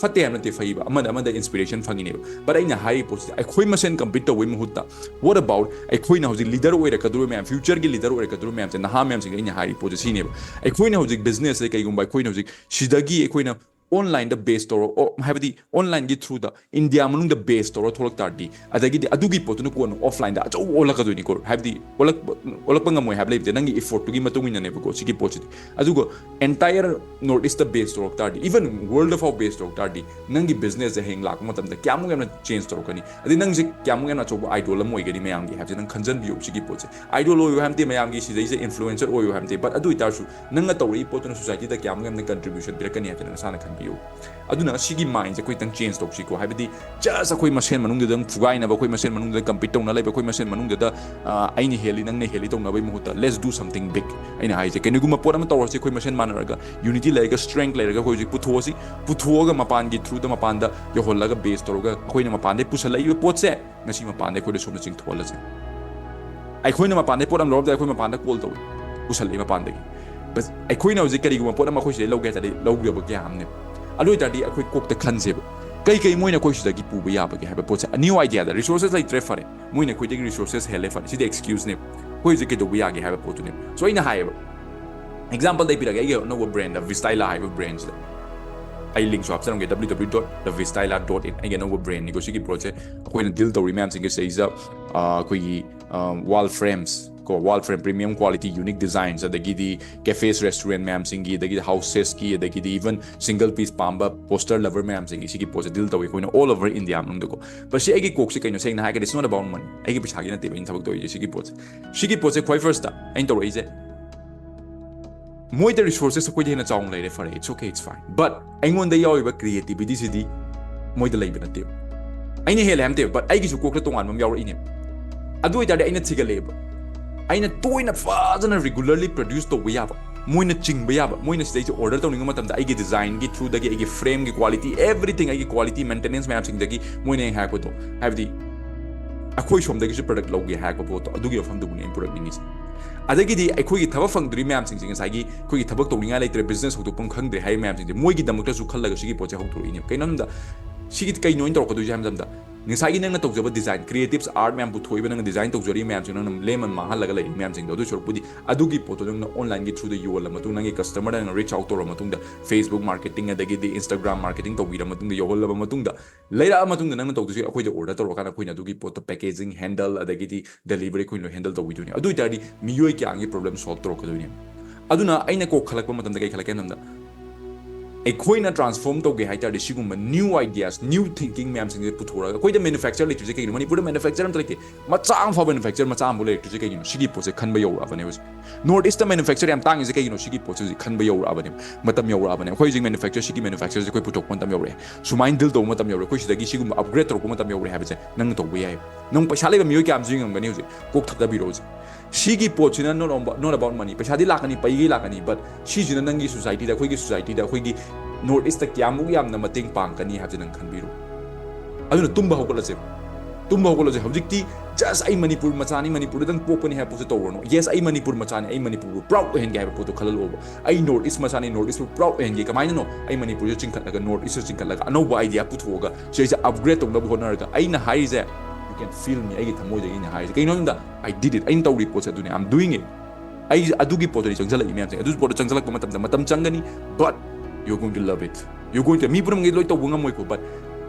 ꯐꯠꯇꯦ ꯍꯥꯏꯕ ꯅꯠꯇꯦ, ꯐꯩꯕ, ꯑꯃꯅ ꯑꯃꯗ inspiration ꯐꯪꯉꯤꯅꯦꯕ꯫ But ꯑꯩꯅ ꯍꯥꯏꯔꯤꯕ ꯄꯣꯠꯁꯤꯗꯤ ꯑꯩꯈꯣꯏ ꯃꯁꯦꯟ compete ꯇꯧꯕꯩ ꯃꯍꯨꯠꯇ, what about ꯑꯩꯈꯣꯏꯅ ꯍꯧꯖꯤꯛ leader ꯑꯣꯏꯔꯛꯀꯗꯧꯔꯤꯕ ꯃꯌꯥꯝ, future ꯒꯤ leader ꯑꯣꯏꯔꯛꯀꯗꯧꯔꯤꯕ ꯃꯌꯥꯝꯁꯦ, ꯅꯍꯥ ꯃꯌꯥꯝꯁꯤꯡꯗ ꯑꯩꯅ ꯍꯥꯏꯔꯤꯕ ꯄꯣꯠꯁꯦ ꯁꯤꯅꯦꯕ꯫ ꯑꯩꯈꯣꯏꯅ ꯍꯧꯖꯤꯛ business ꯁꯦ ꯀꯩꯒꯨꯝꯕ ꯑꯩꯈꯣꯏꯅ ꯍꯧꯖꯤꯛ ꯁꯤꯗꯒꯤ ꯑꯩꯈꯣꯏꯅ online ꯗ base ꯇꯧꯔ, ꯑꯣ, ꯍꯥꯏꯕꯗꯤ online ꯒꯤ through ꯗ India ꯃꯅꯨꯡꯗ base ꯇꯧꯔ ꯊꯣꯛꯂꯛ ꯇꯥꯔꯗꯤ, ꯑꯗꯒꯤꯗꯤ ꯑꯗꯨꯒꯤ ꯄꯣꯠꯇꯨꯅ ꯀꯣꯟꯅ offline ꯗ ꯑꯆꯧꯕ ꯑꯣꯜꯂꯛꯀꯗꯣꯏꯅꯤꯀꯣ꯫ ꯍꯥꯏꯕꯗꯤ ꯑꯣꯜꯂꯛꯄ, ꯑꯣꯜꯂꯛꯄ ꯉꯝꯃꯣꯏ ꯍꯥꯏꯕ ꯂꯩꯇꯦ, ꯅꯪꯒꯤ effort ꯇꯨꯒꯤ ꯃꯇꯨꯡ ꯏꯟꯅꯅꯦꯕꯀꯣ ꯁꯤꯒꯤ ꯄꯣꯠꯁꯤꯗꯤ꯫ ꯑꯗꯨꯒ entire North East ꯇ base ꯇꯧꯔꯛ ꯇꯥꯔꯗꯤ, even world ꯐꯥꯎ base ꯇꯧꯔꯛ ꯇꯥꯔꯗꯤ, ꯅꯪꯒꯤ business ꯁꯦ ꯍꯌꯦꯡ ꯂꯥꯛꯄ ꯃꯇꯝꯗ ꯀꯌꯥꯃꯨꯛ ꯌꯥꯝꯅ change ꯇꯧꯔꯛꯀꯅꯤ, ꯑꯗꯩ ꯅꯪꯁꯦ ꯀꯌꯥꯃꯨꯛ ꯌꯥꯝꯅ ꯑꯆꯧꯕ idol ꯑꯃ ꯑꯣꯏꯒꯅꯤ ꯃꯌꯥꯝꯒꯤ ꯍꯥꯏꯕꯁꯦ ꯅꯪ ꯈꯟꯖꯟꯕꯤꯌꯣ ꯁꯤꯒꯤ ꯄꯣꯠꯁꯦ꯫ Idol ꯑꯣꯏꯌꯨ ꯍꯥꯏꯕ ꯅꯠꯇꯦ, ꯃꯌꯥꯝꯒꯤ ꯁꯤꯗꯩꯁꯦ influencer ꯑꯣꯏꯌꯨ ꯍꯥꯏꯕ ꯅꯠꯇꯦ, but ꯑꯗꯨ ꯑꯣꯏꯇꯥꯔꯁꯨ ꯅꯪꯅ ꯇꯧꯔꯛꯏ ꯄꯣꯠꯇꯨꯅ society ꯗ ꯀꯌꯥꯃꯨꯛ ꯌꯥꯝꯅ contribution ꯄꯤꯔꯛꯀꯅꯤ ꯍꯥꯏꯕꯁꯦ ꯅꯪ ꯅꯁꯥꯅ ꯈꯟꯕꯤꯌꯨ꯫ ꯑꯗꯨꯅ ꯁꯤꯒꯤ mind ꯁꯦ ꯑꯩꯈꯣꯏ ꯈꯤꯇꯪ change ꯇꯧꯁꯤꯀꯣ꯫ ꯍꯥꯏꯕꯗꯤ just ꯑꯩꯈꯣꯏ ꯃꯁꯦꯟ ꯃꯅꯨꯡꯗꯨꯗꯪ ꯐꯨꯒꯥꯏꯅꯕ, ꯑꯩꯈꯣꯏ ꯃꯁꯦꯟ ꯃꯅꯨꯡꯗ compete ꯇꯧꯅ ꯂꯩꯕ, ꯑꯩꯈꯣꯏ ꯃꯁꯦꯟ ꯃꯅꯨꯡꯗꯨꯗ, ꯑ, ꯑꯩꯅ ꯍꯦꯜꯂꯤ, ꯅꯪꯅ ꯍꯦꯜꯂꯤ ꯇꯧꯅꯕꯒꯤ ꯃꯍꯨꯠꯇ, let's do something big꯫ ꯑꯩꯅ ꯍꯥꯏꯁꯦ, ꯀꯩꯅꯣꯒꯨꯝꯕ ꯄꯣꯠ ꯑꯃ ꯇꯧꯔꯁꯤ, ꯑꯩꯈꯣꯏ ꯃꯁꯦꯟ ꯃꯥꯟꯅꯔꯒ, unity ꯂꯩꯔꯒ, strength ꯂꯩꯔꯒ ꯑꯩꯈꯣꯏ ꯍꯧꯖꯤꯛ ꯄꯨꯊꯣꯛꯑꯁꯤ, ꯄꯨꯊꯣꯛꯑꯒ ꯃꯄꯥꯟꯒꯤ through ꯗ ꯃꯄꯥꯟꯗ ꯌꯧꯍꯜꯂꯒ base ꯇꯧꯔꯒ ꯑꯩꯈꯣꯏꯅ ꯃꯄꯥꯟꯗꯒꯤ ꯄꯨꯁꯜꯂꯛꯏꯕ ꯄꯣꯠꯁꯦ ꯉꯁꯤ ꯃꯄꯥꯟꯗ ꯑꯩꯈꯣꯏꯗ ꯁꯣꯝꯗ ꯆꯤꯡꯊꯣꯛꯍꯜꯂꯁꯦ꯫ ꯑꯩꯈꯣꯏꯅ ꯃꯄꯥꯟꯗꯒꯤ ꯄꯣꯠ ꯑꯃ ꯂꯧꯔꯝꯗꯥꯏ ꯑꯩꯈꯣꯏ ꯃꯄꯥꯟꯗ call ꯇꯧꯏ, ꯄꯨꯁꯜꯂꯛꯏ ꯃꯄꯥꯟꯗꯒꯤ꯫ But ꯑꯩꯈꯣꯏꯅ ꯍꯧꯖꯤꯛ ꯀꯔꯤꯒꯨꯝꯕ ꯄꯣꯠ ꯑꯃ ꯑꯩꯈꯣꯏ ꯁꯤꯗꯩ ꯂꯧꯒꯦ ꯍꯥꯏ ꯇꯥꯔꯗꯤ ꯂꯧꯒꯗꯕ ꯀꯌꯥ ꯑꯃꯅꯦꯕ꯫ ꯑꯗꯨ ꯑꯣꯏ ꯇꯥꯔꯗꯤ ꯑꯩꯈꯣꯏ ꯀꯣꯛꯇ ꯈꯟꯁꯦꯕ, ꯀꯩ ꯀꯩ ꯃꯣꯏꯅ ꯑꯩꯈꯣꯏ ꯁꯤꯗꯒꯤ ꯄꯨꯕ ꯌꯥꯕꯒꯦ ꯍꯥꯏꯕ ꯄꯣꯠꯁꯦ꯫ A new idea the resources ꯂꯩꯇ꯭ꯔꯦ, ꯐꯔꯦ, ꯃꯣꯏꯅ ꯑꯩꯈꯣꯏꯗꯒꯤ resources ꯍꯦꯜꯂꯦ, ꯐꯔꯦ, ꯁꯤꯗꯤ excuse ꯅꯦꯕ꯫ ꯑꯩꯈꯣꯏ ꯍꯧꯖꯤꯛ ꯀꯩꯗꯧꯕ ꯌꯥꯒꯦ ꯍꯥꯏꯕ ꯄꯣꯠꯇꯨꯅꯦꯕ꯫ So ꯑꯩꯅ ꯍꯥꯏꯌꯦꯕ, example ꯗ ꯑꯩ ꯄꯤꯔꯛꯑꯒꯦ, ꯑꯩꯒꯤ ꯑꯅꯧꯕ brand ꯗ Vistyla ꯍꯥꯏꯕ brand ꯁꯤꯗ꯫ ꯑꯩ link ꯁꯨ ꯍꯥꯞꯆꯔꯝꯒꯦ, W W W dot the vistyla dot in꯫ ꯑꯩꯒꯤ ꯑꯅꯧꯕ brand ꯅꯤꯀꯣ ꯁꯤꯒꯤ ꯄꯣꯠꯁꯦ꯫ ꯑꯩꯈꯣꯏꯅ deal ꯇꯧꯔꯤ ꯃꯌꯥꯝꯁꯤꯡꯒꯤ ꯁꯤꯗꯩꯁꯤꯗ, ꯑ, ꯑꯩꯈꯣꯏꯒꯤ, ꯑ, wall frames ꯀꯣ, wall frame premium quality unique designs, ꯑꯗꯒꯤꯗꯤ cafes restaurant ꯃꯌꯥꯝꯁꯤꯡꯒꯤ, ꯑꯗꯒꯤꯗꯤ houses ꯀꯤ, ꯑꯗꯒꯤꯗꯤ even single piece ꯄꯥꯝꯕ poster lover ꯃꯌꯥꯝꯁꯤꯡꯒꯤ ꯁꯤꯒꯤ ꯄꯣꯠꯁꯦ deal ꯇꯧꯏ ꯑꯩꯈꯣꯏꯅ all over India ꯃꯅꯨꯡꯗꯀꯣ꯫ But ꯁꯤ ꯑꯩꯒꯤ ꯀꯣꯛꯁꯦ ꯀꯩꯅꯣ ꯁꯦꯡꯅ ꯍꯥꯏꯔꯒꯗꯤ, it's not about money꯫ ꯑꯩꯒꯤ ꯄꯩꯁꯥꯒꯤ ꯅꯠꯇꯦꯕ ꯑꯩꯅ ꯊꯕꯛ ꯇꯧꯔꯤꯁꯦ ꯁꯤꯒꯤ ꯄꯣꯠꯁꯦ꯫ ꯁꯤꯒꯤ ꯄꯣꯠꯁꯦ ꯈ꯭ꯋꯥꯏ first ꯇ ꯑꯩꯅ ꯇꯧꯔꯛꯏꯁꯦ, ꯃꯣꯏꯗ resources ꯑꯩꯈꯣꯏꯗ ꯍꯦꯟꯅ ꯆꯥꯎꯅ ꯂꯩꯔꯦ, ꯐꯔꯦ, it's okay, it's fine, but ꯑꯩꯉꯣꯟꯗ ꯌꯥꯎꯔꯤꯕ creativity ꯁꯤꯗꯤ ꯃꯣꯏꯗ ꯂꯩꯕ ꯅꯠꯇꯦꯕ꯫ ꯑꯩꯅ ꯍꯦꯜꯂꯦ ꯍꯥꯏꯕ ꯅꯠꯇꯦꯕ, but ꯑꯩꯒꯤꯁꯨ ꯀꯣꯛꯇ ꯇꯣꯉꯥꯟꯕ ꯑꯃ ꯌꯥꯎꯔꯛꯏꯅꯦꯕ꯫ ꯑꯗꯨ ꯑꯣꯏꯇꯥꯔꯗꯤ ꯑꯩꯅ ꯊꯤꯒꯠꯂꯛꯑꯦꯕ, ꯑꯩꯅ ꯇꯣꯏꯅ ꯐꯖꯅ regularly produce ꯇꯧꯕ ꯌꯥꯕ, ꯃꯣꯏꯅ ꯆꯤꯡꯕ ꯌꯥꯕ, ꯃꯣꯏꯅ ꯁꯤꯗꯩꯁꯦ order ꯇꯧꯅꯤꯡꯕ ꯃꯇꯝꯗ ꯑꯩꯒꯤ design ꯒꯤ through ꯗꯒꯤ, ꯑꯩꯒꯤ frame ꯒꯤ quality, everything, ꯑꯩꯒꯤ quality maintenance ꯃꯌꯥꯝꯁꯤꯡꯗꯒꯤ ꯃꯣꯏꯅ ꯍꯦꯛ ꯍꯥꯏꯔꯛꯄꯗꯣ, ꯍꯥꯏꯕꯗꯤ ꯑꯩꯈꯣꯏ ꯁꯣꯝꯗꯒꯤꯁꯨ product ꯂꯧꯒꯦ ꯍꯥꯏꯔꯛꯄ ꯄꯣꯠꯇꯣ, ꯑꯗꯨꯒꯤ ꯋꯥꯐꯝꯗꯨꯕꯨꯅꯦ ꯑꯩꯅ ꯄꯨꯔꯛꯅꯤꯡꯉꯤꯁꯦ꯫ ꯑꯗꯒꯤꯗꯤ ꯑꯩꯈꯣꯏꯒꯤ ꯊꯕꯛ ꯐꯪꯗ꯭ꯔꯤ ꯃꯌꯥꯝꯁꯤꯡꯁꯦ, ꯉꯁꯥꯏꯒꯤ ꯑꯩꯈꯣꯏꯒꯤ ꯊꯕꯛ ꯇꯧꯅꯤꯡꯉꯥꯏ ꯂꯩꯇ꯭ꯔꯦ, ꯕꯤꯖꯤꯅꯦꯁ ꯍꯧꯗꯣꯛꯐꯝ ꯈꯪꯗ꯭ꯔꯦ ꯍꯥꯏꯔꯤꯕ ꯃꯌꯥꯝꯁꯤꯡꯁꯦ, ꯃꯣꯏꯒꯤꯗꯃꯛꯇꯁꯨ ꯈꯜꯂꯒ ꯁꯤꯒꯤ ꯄꯣꯠꯁꯦ ꯍꯧꯗꯣꯔꯛꯏꯅꯦꯕ꯫ ꯀꯩꯅꯣ ꯍꯥꯏꯕꯗ ꯁꯤꯒꯤ ꯀꯩꯅꯣ ꯑꯩꯅ ꯇꯧꯔꯛꯀꯗꯣꯏꯁꯦ ꯍꯥꯏꯕ ꯃꯇꯝꯗ, ꯉꯁꯥꯏꯒꯤ ꯅꯪꯅ ꯇꯧꯖꯕ ꯗꯤꯖꯥꯏꯟ, ꯀ꯭ꯔꯤꯌꯦꯇꯤꯞꯁ ꯑꯥꯔꯠ ꯃꯌꯥꯝ ꯄꯨꯊꯣꯛꯏꯕ, ꯅꯪꯅ ꯗꯤꯖꯥꯏꯟ ꯇꯧꯖꯔꯤꯕ ꯃꯌꯥꯝꯁꯤꯡꯗꯣ ꯅꯪꯅ ꯂꯦꯝꯃꯟ ꯃꯥꯡꯍꯜꯂꯒ ꯂꯩꯔꯤꯕ ꯃꯌꯥꯝꯁꯤꯡꯗꯣ, ꯑꯗꯨ ꯁꯔꯨꯛꯄꯨꯗꯤ ꯑꯗꯨꯒꯤ ꯄꯣꯠꯇꯣ ꯅꯪꯅ ꯑꯣꯟꯂꯥꯏꯟꯒꯤ ꯊ꯭ꯔꯨꯗ ꯌꯣꯜꯂ ꯃꯇꯨꯡ, ꯅꯪꯒꯤ ꯀꯁꯇꯃꯔꯗ ꯅꯪꯅ ꯔꯤꯆ ꯑꯥꯎꯠ ꯇꯧꯔ ꯃꯇꯨꯡꯗ, Facebook ꯃꯥꯔꯀꯦꯇꯤꯡ ꯑꯗꯒꯤꯗꯤ Instagram ꯃꯥꯔꯀꯦꯇꯤꯡ ꯇꯧꯕꯤꯔ ꯃꯇꯨꯡꯗ, ꯌꯧꯍꯜꯂꯕ ꯃꯇꯨꯡꯗ, ꯂꯩꯔꯛꯑ ꯃꯇꯨꯡꯗ ꯅꯪꯅ ꯇꯧꯗꯣꯏꯁꯦ ꯑꯩꯈꯣꯏꯗ ꯑꯣꯔꯗꯔ ꯇꯧꯔꯀꯥꯟꯗ ꯑꯩꯈꯣꯏꯅ ꯑꯗꯨꯒꯤ ꯄꯣꯠꯇꯣ ꯄꯦꯀꯦꯖꯤꯡ, ꯍꯦꯟꯗꯜ ꯑꯗꯒꯤꯗꯤ ꯗꯦꯂꯤꯚꯔꯤ ꯑꯩꯈꯣꯏꯅ ꯂꯣꯏ ꯍꯦꯟꯗꯜ ꯇꯧꯕꯤꯗꯣꯏꯅꯤ꯫ ꯑꯗꯨ ꯑꯣꯏꯇꯥꯔꯗꯤ ꯃꯤꯑꯣꯏ ꯀꯌꯥꯒꯤ ꯄ꯭ꯔꯣꯕ꯭ꯂꯦꯝ ꯁꯣꯜꯕ ꯇꯧꯔꯛꯀꯗꯣꯏꯅꯦ꯫ ꯑꯗꯨꯅ ꯑꯩꯅ ꯀꯣꯛ ꯈꯜꯂꯛꯄ ꯃꯇꯝꯗ ꯀꯩ ꯈꯜꯂꯛꯀꯦ ꯍꯥꯏꯕ ꯃꯇꯝꯗ, ꯑꯩꯈꯣꯏꯅ ꯇ꯭ꯔꯥꯟꯁꯐꯣꯔꯝ ꯇꯧꯒꯦ ꯍꯥꯏ ꯇꯥꯔꯗꯤ ꯁꯤꯒꯨꯝꯕ ꯅ꯭ꯌꯨ ꯑꯥꯏꯗꯤꯌꯥꯁ, ꯅ꯭ꯌꯨ ꯊꯤꯡꯀꯤꯡ ꯃꯌꯥꯝꯁꯤꯡꯁꯦ ꯄꯨꯊꯣꯔꯛꯑꯒ, ꯑꯩꯈꯣꯏꯗ ꯃꯦꯅꯨꯐꯦꯛꯆꯔ ꯂꯩꯇ꯭ꯔꯤꯁꯦ ꯀꯩꯒꯤꯅꯣ? ꯃꯅꯤꯄꯨꯔꯗ ꯃꯦꯅꯨꯐꯦꯛꯆꯔ ꯑꯝꯇ ꯂꯩꯇꯦ, ꯃꯆꯥ ꯑꯃ ꯐꯥꯎꯕ ꯃꯦꯅꯨꯐꯦꯛꯆꯔ ꯃꯆꯥ ꯑꯃꯐꯥꯎ ꯂꯩꯔꯛꯇ꯭ꯔꯤꯁꯦ ꯀꯩꯒꯤꯅꯣ? ꯁꯤꯒꯤ ꯄꯣꯠꯁꯦ ꯈꯟꯕ ꯌꯧꯔꯛꯑꯕꯅꯦ ꯍꯧꯖꯤꯛ꯫ ꯅꯣꯔꯠ ꯏꯁꯇ ꯃꯦꯅꯨꯐꯦꯛꯆꯔ ꯌꯥꯝ ꯇꯥꯡꯉꯤꯁꯦ ꯀꯩꯒꯤꯅꯣ? ꯁꯤꯒꯤ ꯄꯣꯠꯁꯦ ꯍꯧꯖꯤꯛ ꯈꯟꯕ ꯌꯧꯔꯛꯑꯕꯅꯦ, ꯃꯇꯝ ꯌꯧꯔꯛꯑꯕꯅꯦ꯫ ꯑꯩꯈꯣꯏ ꯍꯧꯖꯤꯛ ꯃꯦꯅꯨꯐꯦꯛꯆꯔ, ꯁꯤꯒꯤ ꯃꯦꯅꯨꯐꯦꯛꯆꯔꯁꯦ ꯑꯩꯈꯣꯏ ꯄꯨꯊꯣꯛꯄ ꯃꯇꯝ ꯌꯧꯔꯛꯑꯦ, ꯁꯨꯃꯥꯏꯅ ꯗꯤꯜ ꯇꯧꯕ ꯃꯇꯝ ꯌꯧꯔꯛꯑꯦ, ꯑꯩꯈꯣꯏ ꯁꯤꯗꯒꯤ ꯁꯤꯒꯨꯝꯕ ꯑꯞꯒ꯭ꯔꯦꯗ ꯇꯧꯔꯛꯄ ꯃꯇꯝ ꯌꯧꯔꯛꯑꯦ ꯍꯥꯏꯕꯁꯦ ꯅꯪꯅ ꯇꯧꯕ ꯌꯥꯏ꯫ ꯅꯪ ꯄꯩꯁꯥ ꯂꯩꯕ ꯃꯤꯑꯣꯏ ꯀꯌꯥ ꯑꯃꯁꯨ ꯌꯦꯡꯉꯝꯒꯅꯤ ꯍꯧꯖꯤꯛ, ꯀꯣꯛ ꯊꯛꯇꯕꯤꯔꯣ ꯍꯧꯖꯤꯛ꯫ ꯁꯤꯒꯤ ꯄꯣꯠꯁꯤꯅ not about, not about money, ꯄꯩꯁꯥꯗꯤ ꯂꯥꯛꯀꯅꯤ, ꯄꯩꯒꯤ ꯂꯥꯛꯀꯅꯤ, but ꯁꯤꯁꯤꯅ ꯅꯪꯒꯤ ꯁꯣꯁꯥꯏꯇꯤꯗ, ꯑꯩꯈꯣꯏꯒꯤ ꯁꯣꯁꯥꯏꯇꯤꯗ, ꯑꯩꯈꯣꯏꯒꯤ ꯅꯣꯔꯠ ꯏꯁꯇ ꯀꯌꯥꯃꯨꯛ ꯌꯥꯝꯅ ꯃꯇꯦꯡ ꯄꯥꯡꯒꯅꯤ ꯍꯥꯏꯕꯁꯦ ꯅꯪ ꯈꯟꯕꯤꯔꯣ꯫ ꯑꯗꯨꯅ ꯇꯨꯝꯕ ꯍꯧꯒꯠꯂꯁꯦ, ꯇꯨꯝꯕ ꯍꯧꯒꯠꯂꯁꯦ꯫ ꯍꯧꯖꯤꯛꯇꯤ ꯖꯁ ꯑꯩ ꯃꯅꯤꯄꯨꯔ ꯃꯆꯥꯅꯤ, ꯃꯅꯤꯄꯨꯔꯗꯪ ꯄꯣꯛꯄꯅꯤ ꯍꯥꯏꯕ ꯄꯣꯠꯁꯦ ꯇꯧꯔꯅꯨ꯫ ꯌꯦꯁ, ꯑꯩ ꯃꯅꯤꯄꯨꯔ ꯃꯆꯥꯅꯤ, ꯑꯩ ꯃꯅꯤꯄꯨꯔꯕꯨ ꯄ꯭ꯔꯥꯎꯗ ꯑꯣꯏꯍꯟꯒꯦ ꯍꯥꯏꯕ ꯄꯣꯠꯇꯣ ꯈꯜꯍꯜꯂꯛꯑꯣꯕ꯫ ꯑꯩ ꯅꯣꯔꯠ ꯏꯁ ꯃꯆꯥꯅꯤ, ꯅꯣꯔꯠ ꯏꯁꯄꯨ ꯄ꯭ꯔꯥꯎꯗ ꯑꯣꯏꯍꯟꯒꯦ꯫ ꯀꯃꯥꯏꯅꯅꯣ? ꯑꯩ ꯃꯅꯤꯄꯨꯔꯁꯦ ꯆꯤꯡꯈꯠꯂꯒ, ꯅꯣꯔꯠ ꯏꯁꯁꯦ ꯆꯤꯡꯈꯠꯂꯒ, ꯑꯅꯧꯕ ꯑꯥꯏꯗꯤꯌꯥ ꯄꯨꯊꯣꯛꯑꯒ, ꯁꯤꯗꯩꯁꯤꯗ ꯑꯞꯒ꯭ꯔꯦꯗ ꯇꯧꯅꯕ ꯍꯣꯠꯅꯔꯒ꯫ ꯑꯩꯅ ꯍꯥꯏꯔꯤꯁꯦ, you can feel me, ꯑꯩꯒꯤ ꯊꯃꯣꯏꯗꯒꯤ ꯑꯩꯅ ꯍꯥꯏꯔꯤꯁꯦ ꯀꯩꯅꯣ ꯍꯥꯏꯕꯗ, I did it, ꯑꯩꯅ ꯇꯧꯔꯤ ꯄꯣꯠꯁꯦ ꯑꯗꯨꯅꯦ, I'm doing it꯫ ꯑꯩ ꯑꯗꯨꯒꯤ ꯄꯣꯠꯇꯨꯅꯤ ꯆꯪꯁꯤꯜꯂꯛꯏ ꯃꯌꯥꯝꯁꯦ꯫ ꯑꯗꯨꯒꯤ ꯄꯣꯠꯇꯣ ꯆꯪꯁꯤꯜꯂꯛꯄ ꯃꯇꯝꯗ ꯃꯇꯝ ꯆꯪꯒꯅꯤ, but you're going to love it, you're going to, ꯃꯤ ꯄꯨꯝꯅꯃꯛꯀꯤ ꯂꯣꯏ ꯇꯧꯕ ꯉꯝꯃꯣꯏꯀꯣ, but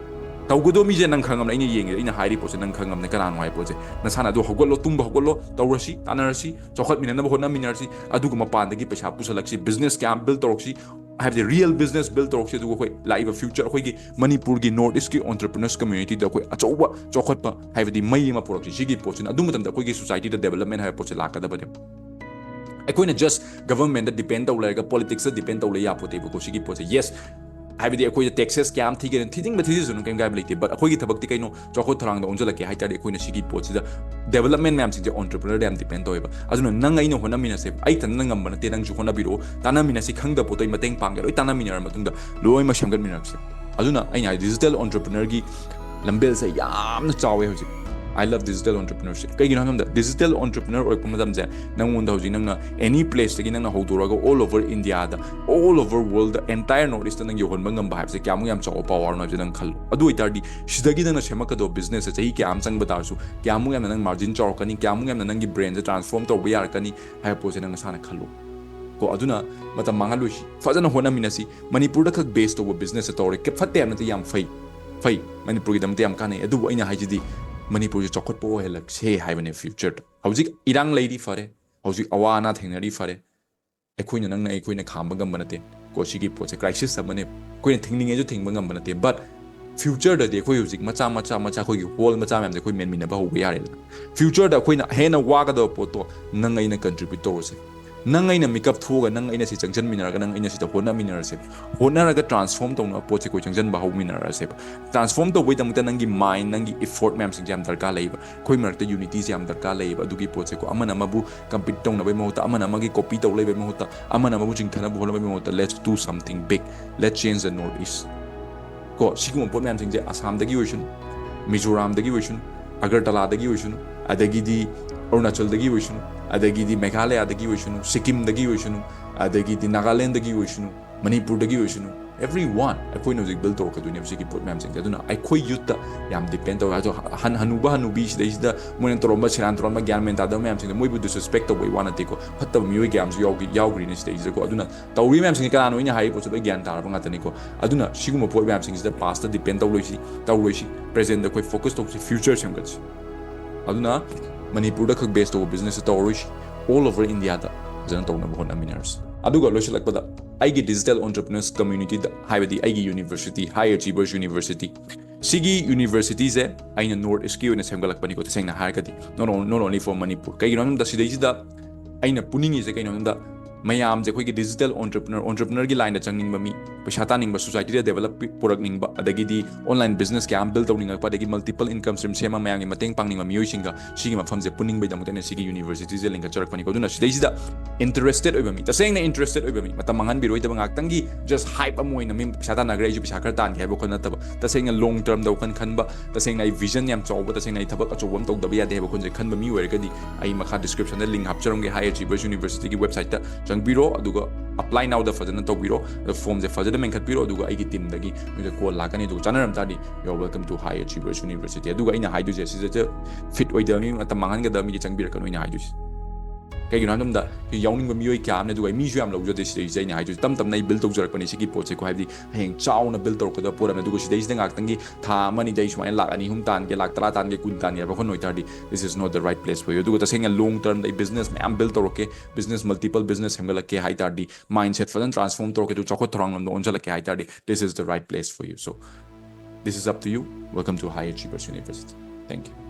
ꯇꯧꯒꯗꯧꯕ ꯃꯤꯁꯦ ꯅꯪ ꯈꯪꯉꯝꯅꯤ꯫ ꯑꯩꯅ ꯌꯦꯡꯉꯦ, ꯑꯩꯅ ꯍꯥꯏꯔꯤ ꯄꯣꯠꯁꯦ ꯅꯪ ꯈꯪꯉꯝꯅꯤ ꯀꯅꯥꯅꯣ ꯍꯥꯏꯕ ꯄꯣꯠꯁꯦ꯫ ꯅꯁꯥꯅ ꯑꯗꯨ ꯍꯧꯒꯠꯂꯣ, ꯇꯨꯝꯕ ꯍꯧꯒꯠꯂꯣ, ꯇꯧꯔꯁꯤ, ꯇꯥꯟꯅꯔꯁꯤ, ꯆꯥꯎꯈꯠꯃꯤꯟꯅꯅꯕ ꯍꯣꯠꯅꯃꯤꯟꯅꯔꯁꯤ꯫ ꯑꯗꯨꯒ ꯃꯄꯥꯟꯗꯒꯤ ꯄꯩꯁꯥ ꯄꯨꯁꯜꯂꯛꯁꯤ, ꯕꯤꯖꯤꯅꯦꯁ ꯀꯌꯥ ꯕꯤꯜ ꯇꯧꯔꯛꯁꯤ, ꯍꯥꯏꯕꯗꯤ ꯔꯤꯌꯦꯜ ꯕꯤꯖꯤꯅꯦꯁ ꯕꯤꯜ ꯇꯧꯔꯛꯁꯤ꯫ ꯑꯗꯨꯒ ꯑꯩꯈꯣꯏ ꯂꯥꯛꯏꯕ ꯐ꯭ꯌꯨꯆꯔ, ꯑꯩꯈꯣꯏꯒꯤ ꯃꯅꯤꯄꯨꯔꯒꯤ ꯅꯣꯔꯠ ꯏꯁꯀꯤ ꯑꯣꯟꯇꯔꯄ꯭ꯔꯤꯅꯔꯁ ꯀꯝꯃ꯭ꯌꯨꯅꯤꯇꯤꯗ ꯑꯩꯈꯣꯏ ꯑꯆꯧꯕ ꯆꯥꯎꯈꯠꯄ, ꯍꯥꯏꯕꯗꯤ ꯃꯩ ꯑꯃ ꯄꯨꯔꯛꯁꯤ꯫ ꯁꯤꯒꯤ ꯄꯣꯠꯁꯤꯅ, ꯑꯗꯨ ꯃꯇꯝꯗ ꯑꯩꯈꯣꯏꯒꯤ ꯁꯣꯁꯥꯏꯇꯤꯗ ꯗꯦꯕꯂꯞꯃꯦꯟ ꯍꯥꯏꯕ ꯄꯣꯠꯁꯦ ꯂꯥꯛꯀꯗꯕꯅꯦꯕ꯫ ꯑꯩꯈꯣꯏꯅ ꯖꯁ ꯒꯚꯔꯟꯃꯦꯟꯗ ꯗꯤꯄꯦꯟ ꯇꯧ ꯂꯩꯔꯒ, ꯄꯣꯂꯤꯇꯤꯛꯁꯇ ꯗꯤꯄꯦꯟ ꯇꯧ ꯂꯩ ꯌꯥꯄꯣꯠꯇꯦꯕꯀꯣ꯫ ꯁꯤꯒꯤ ꯄꯣꯠꯁꯦ, ꯌꯦꯁ, ꯍꯥꯏꯕꯗꯤ ꯑꯩꯈꯣꯏꯗ ꯇꯦꯛꯁꯦꯁ ꯀꯌꯥ ꯑꯃ ꯊꯤꯒꯦꯅ, ꯊꯤꯅꯤꯡꯕ ꯊꯤꯖꯁꯅꯨ, ꯀꯩꯝ ꯀꯥꯏꯕ ꯂꯩꯇꯦ꯫ But ꯑꯩꯈꯣꯏꯒꯤ ꯊꯕꯛꯇꯤ ꯀꯩꯅꯣ? ꯆꯥꯎꯈꯠ ꯊꯧꯔꯥꯡꯗ ꯑꯣꯟꯁꯤꯜꯂꯛꯀꯦ ꯍꯥꯏ ꯇꯥꯔꯗꯤ ꯑꯩꯈꯣꯏꯅ ꯁꯤꯒꯤ ꯄꯣꯠꯁꯤꯗ, ꯗꯦꯕꯂꯞꯃꯦꯟ ꯃꯌꯥꯝꯁꯤꯡꯁꯦ ꯑꯣꯟꯇꯔꯄ꯭ꯔꯤꯅꯔꯗ ꯌꯥꯝ ꯗꯤꯄꯦꯟ ꯇꯧꯋꯦꯕ꯫ ꯑꯗꯨꯅ ꯅꯪ ꯑꯩꯅ ꯍꯣꯠꯅꯃꯤꯟꯅꯁꯦ꯫ ꯑꯩ ꯏꯊꯟꯇꯅ ꯉꯝꯕ ꯅꯠꯇꯦ, ꯅꯪꯁꯨ ꯍꯣꯠꯅꯕꯤꯔꯛꯑꯣ, ꯇꯥꯟꯅꯃꯤꯟꯅꯁꯤ꯫ ꯈꯪꯗꯕ ꯄꯣꯠꯇꯣ ꯑꯩ ꯃꯇꯦꯡ ꯄꯥꯡꯒꯦ, ꯂꯣꯏ ꯇꯥꯟꯅꯃꯤꯟꯅꯔ ꯃꯇꯨꯡꯗ ꯂꯣꯏꯅꯃꯛ ꯁꯦꯝꯒꯠꯃꯤꯟꯅꯔꯛꯁꯦ꯫ ꯑꯗꯨꯅ ꯑꯩꯅ ꯍꯥꯏ, ꯗꯤꯖꯤꯇꯦꯜ ꯑꯣꯟꯇꯔꯄ꯭ꯔꯤꯅꯔꯒꯤ ꯂꯝꯕꯦꯜꯁꯦ ꯌꯥꯝꯅ ꯆꯥꯎꯋꯦ ꯍꯧꯖꯤꯛ꯫ I love digital entrepreneurship. ꯀꯩꯒꯤꯅꯣ ꯍꯥꯏꯕ ꯃꯇꯝꯗ digital entrepreneur ꯑꯣꯏꯔꯛꯄ ꯃꯇꯝꯁꯦ ꯅꯪꯉꯣꯟꯗ ꯍꯧꯖꯤꯛ ꯅꯪꯅ any place ꯇꯒꯤ ꯅꯪꯅ ꯍꯧꯗꯣꯔꯛꯑꯒ all over India ꯗ, all over world ꯗ, entire North East ꯇ ꯅꯪ ꯌꯧꯍꯟꯕ ꯉꯝꯕ ꯍꯥꯏꯕꯁꯦ ꯀꯌꯥꯃꯨꯛ ꯌꯥꯝ ꯆꯥꯎꯕ power ꯅꯣ ꯍꯥꯏꯕꯁꯦ ꯅꯪ ꯈꯜꯂꯨ꯫ ꯑꯗꯨ ꯑꯣꯏꯇꯥꯔꯗꯤ ꯁꯤꯗꯒꯤ ꯅꯪꯅ ꯁꯦꯝꯃꯛꯀꯗꯧꯕ business ꯁꯦ ꯆꯍꯤ ꯀꯌꯥ ꯑꯃ ꯆꯪꯕ ꯇꯥꯔꯁꯨ ꯀꯌꯥꯃꯨꯛ ꯌꯥꯝꯅ ꯅꯪ margin ꯆꯥꯎꯔꯛꯀꯅꯤ, ꯀꯌꯥꯃꯨꯛ ꯌꯥꯝꯅ ꯅꯪꯒꯤ brand ꯁꯦ transform ꯇꯧꯕ ꯌꯥꯔꯛꯀꯅꯤ ꯍꯥꯏꯕ ꯄꯣꯠꯁꯦ ꯅꯪ ꯅꯁꯥꯅ ꯈꯜꯂꯨ꯫ ꯀꯣ, ꯑꯗꯨꯅ ꯃꯇꯝ ꯃꯥꯡꯍꯜꯂꯣꯏꯁꯤ, ꯐꯖꯅ ꯍꯣꯠꯅꯃꯤꯟꯅꯁꯤ꯫ ꯃꯅꯤꯄꯨꯔꯗ ꯈꯛ base ꯇꯧꯕ business ꯁꯦ ꯇꯧꯔꯦ, ꯀ-, ꯐꯠꯇꯦ ꯍꯥꯏꯕ ꯅꯠꯇꯦ, ꯌꯥꯝ ꯐꯩ, ꯐꯩ, ꯃꯅꯤꯄꯨꯔꯒꯤꯗꯃꯛꯇ ꯌꯥꯝ ꯀꯥꯟꯅꯩ꯫ ꯑꯗꯨꯕꯨ ꯑꯩꯅ ꯍꯥꯏꯁꯤꯗꯤ ꯃꯅꯤꯄꯨꯔꯁꯦ ꯆꯥꯎꯈꯠꯄ ꯑꯣꯏꯍꯜꯂꯛꯁꯦ ꯍꯥꯏꯕꯅꯦ future ꯗ꯫ ꯍꯧꯖꯤꯛ ꯏꯔꯥꯡ ꯂꯩꯔꯤ ꯐꯔꯦ, ꯍꯧꯖꯤꯛ ꯑꯋꯥ ꯑꯅꯥ ꯊꯦꯡꯅꯔꯤ ꯐꯔꯦ, ꯑꯩꯈꯣꯏꯅ ꯅꯪꯅ ꯑꯩꯈꯣꯏꯅ ꯈꯥꯝꯕ ꯉꯝꯕ ꯅꯠꯇꯦ꯫ ꯀꯣ, ꯁꯤꯒꯤ ꯄꯣꯠꯁꯦ crisis ꯑꯃꯅꯦ, ꯑꯩꯈꯣꯏꯅ ꯊꯤꯡꯅꯤꯡꯉꯦꯁꯨ ꯊꯤꯡꯕ ꯉꯝꯕ ꯅꯠꯇꯦ꯫ But future ꯗꯗꯤ ꯑꯩꯈꯣꯏ ꯍꯧꯖꯤꯛ ꯃꯆꯥ ꯃꯆꯥ ꯃꯆꯥ ꯑꯩꯈꯣꯏꯒꯤ ꯍꯣꯜ ꯃꯆꯥ ꯃꯌꯥꯝꯁꯦ ꯑꯩꯈꯣꯏ ꯃꯦꯟꯃꯤꯟꯅꯕ ꯍꯧꯕ ꯌꯥꯔꯦꯗꯅ꯫ Future ꯗ ꯑꯩꯈꯣꯏꯅ ꯍꯦꯟꯅ ꯋꯥꯒꯗꯕ ꯄꯣꯠꯇꯣ ꯅꯪ ꯑꯩꯅ contribute ꯇꯧꯔꯁꯦ꯫ ꯅꯪ ꯑꯩꯅ ꯃꯤꯀꯞ ꯊꯣꯛꯑꯒ ꯅꯪ ꯑꯩꯅ ꯁꯤ ꯆꯪꯁꯤꯟꯃꯤꯟꯅꯔꯒ ꯅꯪ ꯑꯩꯅ ꯁꯤꯗ ꯍꯣꯠꯅꯃꯤꯟꯅꯔꯁꯦ꯫ ꯍꯣꯠꯅꯔꯒ transform ꯇꯧꯅꯕ ꯄꯣꯠꯁꯦ ꯑꯩꯈꯣꯏ ꯆꯪꯁꯤꯟꯕ ꯍꯧꯃꯤꯟꯅꯔꯁꯦꯕ꯫ Transform ꯇꯧꯕꯒꯤꯗꯃꯛꯇ ꯅꯪꯒꯤ mind, ꯅꯪꯒꯤ effort ꯃꯌꯥꯝꯁꯤꯡꯁꯦ ꯌꯥꯝ ꯗꯔꯀꯥꯔ ꯂꯩꯌꯦꯕ꯫ ꯑꯩꯈꯣꯏ ꯃꯔꯛꯇ unity ꯁꯦ ꯌꯥꯝ ꯗꯔꯀꯥꯔ ꯂꯩꯌꯦꯕ꯫ ꯑꯗꯨꯒꯤ ꯄꯣꯠꯁꯦꯀꯣ, ꯑꯃꯅ ꯑꯃꯕꯨ compete ꯇꯧꯅꯕꯒꯤ ꯃꯍꯨꯠꯇ, ꯑꯃꯅ ꯑꯃꯒꯤ copy ꯇꯧ ꯂꯩꯕꯒꯤ ꯃꯍꯨꯠꯇ, ꯑꯃꯅ ꯑꯃꯕꯨ ꯆꯤꯡꯊꯅꯕ ꯍꯣꯠꯅꯕꯒꯤ ꯃꯍꯨꯠꯇ, let's do something big, let's change the North East꯫ ꯀꯣ, ꯁꯤꯒꯨꯝꯕ ꯄꯣꯠ ꯃꯌꯥꯝꯁꯤꯡꯁꯦ ꯑꯁꯥꯝꯗꯒꯤ ꯑꯣꯏꯁꯅꯨ, ꯃꯤꯖꯣꯔꯥꯝꯗꯒꯤ ꯑꯣꯏꯁꯅꯨ, ꯑꯒꯔꯇꯂꯥꯗꯒꯤ ꯑꯣꯏꯁꯅꯨ, ꯑꯗꯒꯤꯗꯤ ꯑꯔꯨꯅꯥꯆꯜꯗꯒꯤ ꯑꯣꯏꯁꯅꯨ, ꯑꯗꯒꯤꯗꯤ ꯃꯦꯘꯥꯂꯌꯥꯗꯒꯤ ꯑꯣꯏꯁꯅꯨ, ꯁꯤꯛꯀꯤꯝꯗꯒꯤ ꯑꯣꯏꯁꯅꯨ, ꯑꯗꯒꯤꯗꯤ ꯅꯥꯒꯥꯂꯦꯟꯗꯒꯤ ꯑꯣꯏꯁꯅꯨ, ꯃꯅꯤꯄꯨꯔꯗꯒꯤ ꯑꯣꯏꯁꯅꯨ, everyone ꯑꯩꯈꯣꯏꯅ ꯍꯧꯖꯤꯛ build ꯇꯧꯔꯛꯀꯗꯣꯏꯅꯦꯕ ꯁꯤꯒꯤ ꯄꯣꯠ ꯃꯌꯥꯝꯁꯤꯡꯁꯦ꯫ ꯑꯗꯨꯅ ꯑꯩꯈꯣꯏ youth ꯇ ꯌꯥꯝ depend ꯇꯧꯋꯦ꯫ ꯑꯗꯣ ꯍꯟ-, ꯍꯅꯨꯕ ꯍꯅꯨꯕꯤ ꯁꯤꯗꯩꯁꯤꯗ ꯃꯣꯏꯅ ꯇꯧꯔꯝꯕ, ꯁꯦꯔꯥꯟ ꯇꯧꯔꯝꯕ, ꯒ꯭ꯌꯥꯟ ꯃꯦꯟ ꯇꯥꯗꯕ ꯃꯌꯥꯝꯁꯤꯡꯗꯣ ꯃꯣꯏꯕꯨ disrespect ꯇꯧꯕꯒꯤ ꯋꯥ ꯅꯠꯇꯦꯀꯣ, ꯐꯠꯇꯕ ꯃꯤꯑꯣꯏ ꯀꯌꯥ ꯑꯃꯁꯨ ꯌꯥꯎꯈꯤ-, ꯌꯥꯎꯈ꯭ꯔꯤꯅꯦ ꯁꯤꯗꯩꯁꯤꯗꯀꯣ꯫ ꯑꯗꯨꯅ ꯇꯧꯔꯤ ꯃꯌꯥꯝꯁꯤꯡꯁꯦ ꯀꯅꯥꯅꯣ ꯑꯩꯅ ꯍꯥꯏꯔꯤꯕ ꯄꯣꯠꯁꯦ ꯂꯣꯏ ꯒ꯭ꯌꯥꯟ ꯇꯥꯔꯕ ꯉꯥꯛꯇꯅꯤꯀꯣ꯫ ꯑꯗꯨꯅ ꯁꯤꯒꯨꯝꯕ ꯄꯣꯠ ꯃꯌꯥꯝꯁꯤꯡꯁꯤꯗ past ꯇ depend ꯇꯧꯔꯣꯏꯁꯤ, ꯇꯧꯔꯣꯏꯁꯤ, present ꯇ ꯑꯩꯈꯣꯏ focus ꯇꯧꯁꯤ, future ꯁꯦꯝꯒꯠꯁꯤ꯫ ꯑꯗꯨꯅ ꯃꯅꯤꯄꯨꯔꯗ ꯈꯛ base ꯇꯧꯕ business ꯁꯦ ꯇꯧꯔꯣꯏꯁꯤ, all over India ꯗ ꯐꯖꯅ ꯇꯧꯅꯕ ꯍꯣꯠꯅꯃꯤꯟꯅꯔꯁꯤ꯫ ꯑꯗꯨꯒ ꯂꯣꯏꯁꯤꯜꯂꯛꯄꯗ ꯑꯩꯒꯤ digital entrepreneurs community ꯗ, ꯍꯥꯏꯕꯗꯤ ꯑꯩꯒꯤ university, High Achievers University, ꯁꯤꯒꯤ university ꯁꯦ ꯑꯩꯅ North East ꯀꯤ ꯑꯣꯏꯅ ꯁꯦꯝꯒꯠꯂꯛꯄꯅꯤꯀꯣ, ꯇꯁꯦꯡꯅ ꯍꯥꯏꯔꯒꯗꯤ, not on-, not only for Manipur꯫ ꯀꯩꯒꯤꯅꯣ ꯍꯥꯏꯕꯗ ꯁꯤꯗꯩꯁꯤꯗ ꯑꯩꯅ ꯄꯨꯅꯤꯡꯉꯤꯁꯦ ꯀꯩꯅꯣ ꯍꯥꯏꯕꯗ ꯃꯌꯥꯝꯁꯦ ꯑꯩꯈꯣꯏꯒꯤ digital entrepreneur, entrepreneurꯒꯤ lineꯗ ꯆꯪꯅꯤꯡꯕ ꯃꯤ, ꯄꯩꯁꯥ ꯇꯥꯅꯤꯡꯕ, societyꯗ develop ꯄꯨꯔꯛꯅꯤꯡꯕ, ꯑꯗꯒꯤꯗꯤ online business ꯀꯌꯥ ꯑꯃ build ꯇꯧꯅꯤꯡꯉꯛꯄ, ꯑꯗꯒꯤ multiple income stream ꯁꯦꯝꯃ ꯃꯌꯥꯝꯒꯤ ꯃꯇꯦꯡ ꯄꯥꯡꯅꯤꯡꯕ ꯃꯤꯑꯣꯏꯁꯤꯡꯒ ꯁꯤꯒꯤ ꯃꯐꯝꯁꯦ ꯄꯨꯟꯅꯤꯡꯕꯩꯗꯃꯛꯇ ꯑꯩꯅ ꯁꯤꯒꯤ universityꯁꯦ ꯂꯤꯡꯈꯠꯆꯔꯛꯄꯅꯤꯀꯣ꯫ ꯑꯗꯨꯅ ꯁꯤꯗꯩꯁꯤꯗ interested ꯑꯣꯏꯕ ꯃꯤ, ꯇꯁꯦꯡꯅ interested ꯑꯣꯏꯕ ꯃꯤ, ꯃꯇꯝ ꯃꯥꯡꯍꯟꯕꯤꯔꯣꯏꯗꯕ, ꯉꯥꯛꯇꯪꯒꯤ just hype ꯑꯃ ꯑꯣꯏꯅ ꯃꯤ ꯄꯩꯁꯥ ꯇꯥꯟꯅꯈ꯭ꯔꯦ, ꯑꯩꯁꯨ ꯄꯩꯁꯥ ꯈꯔ ꯇꯥꯟꯒꯦ ꯍꯥꯏꯕ ꯋꯥꯈꯜ ꯅꯠꯇꯕ, ꯇꯁꯦꯡꯅ long termꯗ ꯋꯥꯈꯜ ꯈꯟꯕ, ꯇꯁꯦꯡꯅ ꯑꯩ vision ꯌꯥꯝ ꯆꯥꯎꯕ, ꯇꯁꯦꯡꯅ ꯑꯩ ꯊꯕꯛ ꯑꯆꯧꯕ ꯑꯃ ꯇꯧꯗꯕ ꯌꯥꯗꯦ ꯍꯥꯏꯕ ꯋꯥꯈꯜꯁꯦ ꯈꯟꯕ ꯃꯤ ꯑꯣꯏꯔꯒꯗꯤ, ꯑꯩ ꯃꯈꯥ descriptionꯗ link ꯍꯥꯞꯆꯔꯝꯒꯦ, High Achievers Universityꯒꯤ websiteꯇ ꯆꯪꯕꯤꯔꯣ, ꯑꯗꯨꯒ apply nowꯗ ꯐꯖꯅ ꯇꯧꯕꯤꯔꯣ, ꯑꯗꯣ formꯁꯦ ꯐꯖꯅ ꯃꯦꯟꯈꯠꯄꯤꯔꯣ, ꯑꯗꯨꯒ ꯑꯩꯒꯤ teamꯗꯒꯤ ꯅꯣꯏꯗ call ꯂꯥꯛꯀꯅꯤ꯫ ꯑꯗꯨꯒ ꯆꯥꯟꯅꯔꯝ ꯇꯥꯔꯗꯤ, you're welcome to High Achievers University꯫ ꯑꯗꯨꯒ ꯑꯩꯅ ꯍꯥꯏꯗꯣꯏꯁꯦ, ꯁꯤꯗ fit ꯑꯣꯏꯗꯕ ꯃꯤ, ꯃꯇꯝ ꯃꯥꯡꯍꯟꯒꯗꯕ ꯃꯤꯗꯤ ꯆꯪꯕꯤꯔꯛꯀꯅꯨ ꯑꯩꯅ ꯍꯥꯏꯗꯣꯏꯁꯦ꯫ ꯀꯩꯒꯤꯅꯣ ꯍꯥꯏꯕ ꯃꯇꯝꯗ, ꯁꯤ ꯌꯥꯎꯅꯤꯡꯕ ꯃꯤꯑꯣꯏ ꯀꯌꯥ ꯑꯃꯅ, ꯑꯗꯨꯒ ꯑꯩ ꯃꯤꯁꯨ ꯌꯥꯝ ꯂꯧꯖꯗꯦ ꯁꯤꯗꯩꯁꯤꯗ꯫ ꯑꯩꯅ ꯍꯥꯏꯗꯣꯏꯁꯦ, ꯇꯞ ꯇꯞꯅ ꯑꯩ build ꯇꯧꯖꯔꯛꯄꯅꯦ ꯁꯤꯒꯤ ꯄꯣꯠꯁꯦꯀꯣ꯫ ꯍꯥꯏꯕꯗꯤ ꯍꯌꯦꯡ ꯆꯥꯎꯅ build ꯇꯧꯔꯛꯀꯗꯕ ꯄꯣꯠ ꯑꯃꯅꯤ꯫ ꯑꯗꯨꯒ ꯁꯤꯗꯩꯁꯤꯗ ꯉꯥꯛꯇꯪꯒꯤ ꯊꯥ ꯑꯃ ꯑꯅꯤꯗ ꯑꯩ ꯁꯨꯃꯥꯏꯅ ꯂꯥꯛ ꯑꯅꯤ ꯑꯍꯨꯝ ꯇꯥꯟꯒꯦ, ꯂꯥꯛ ꯇꯔꯥ ꯇꯥꯟꯒꯦ, ꯀꯨꯟ ꯇꯥꯟꯒꯦ ꯍꯥꯏꯕ ꯋꯥꯈꯜ ꯑꯣꯏꯇꯥꯔꯗꯤ, this is not the right place for you꯫ ꯑꯗꯨꯒ ꯇꯁꯦꯡꯅ long termꯗ ꯑꯩ business ꯃꯌꯥꯝ build ꯇꯧꯔꯛꯀꯦ, business multiple business ꯁꯦꯝꯒꯠꯂꯛꯀꯦ ꯍꯥꯏ ꯇꯥꯔꯗꯤ, mindset ꯐꯖꯅ transform ꯇꯧꯔꯛꯀꯦ, ꯑꯗꯨ ꯆꯥꯎꯈꯠ ꯊꯧꯔꯥꯡꯂꯣꯝꯗ ꯑꯣꯟꯁꯤꯜꯂꯛꯀꯦ ꯍꯥꯏ ꯇꯥꯔꯗꯤ, this is the right place for you꯫ So, this is up to you. Welcome to High Achievers University. Thank you.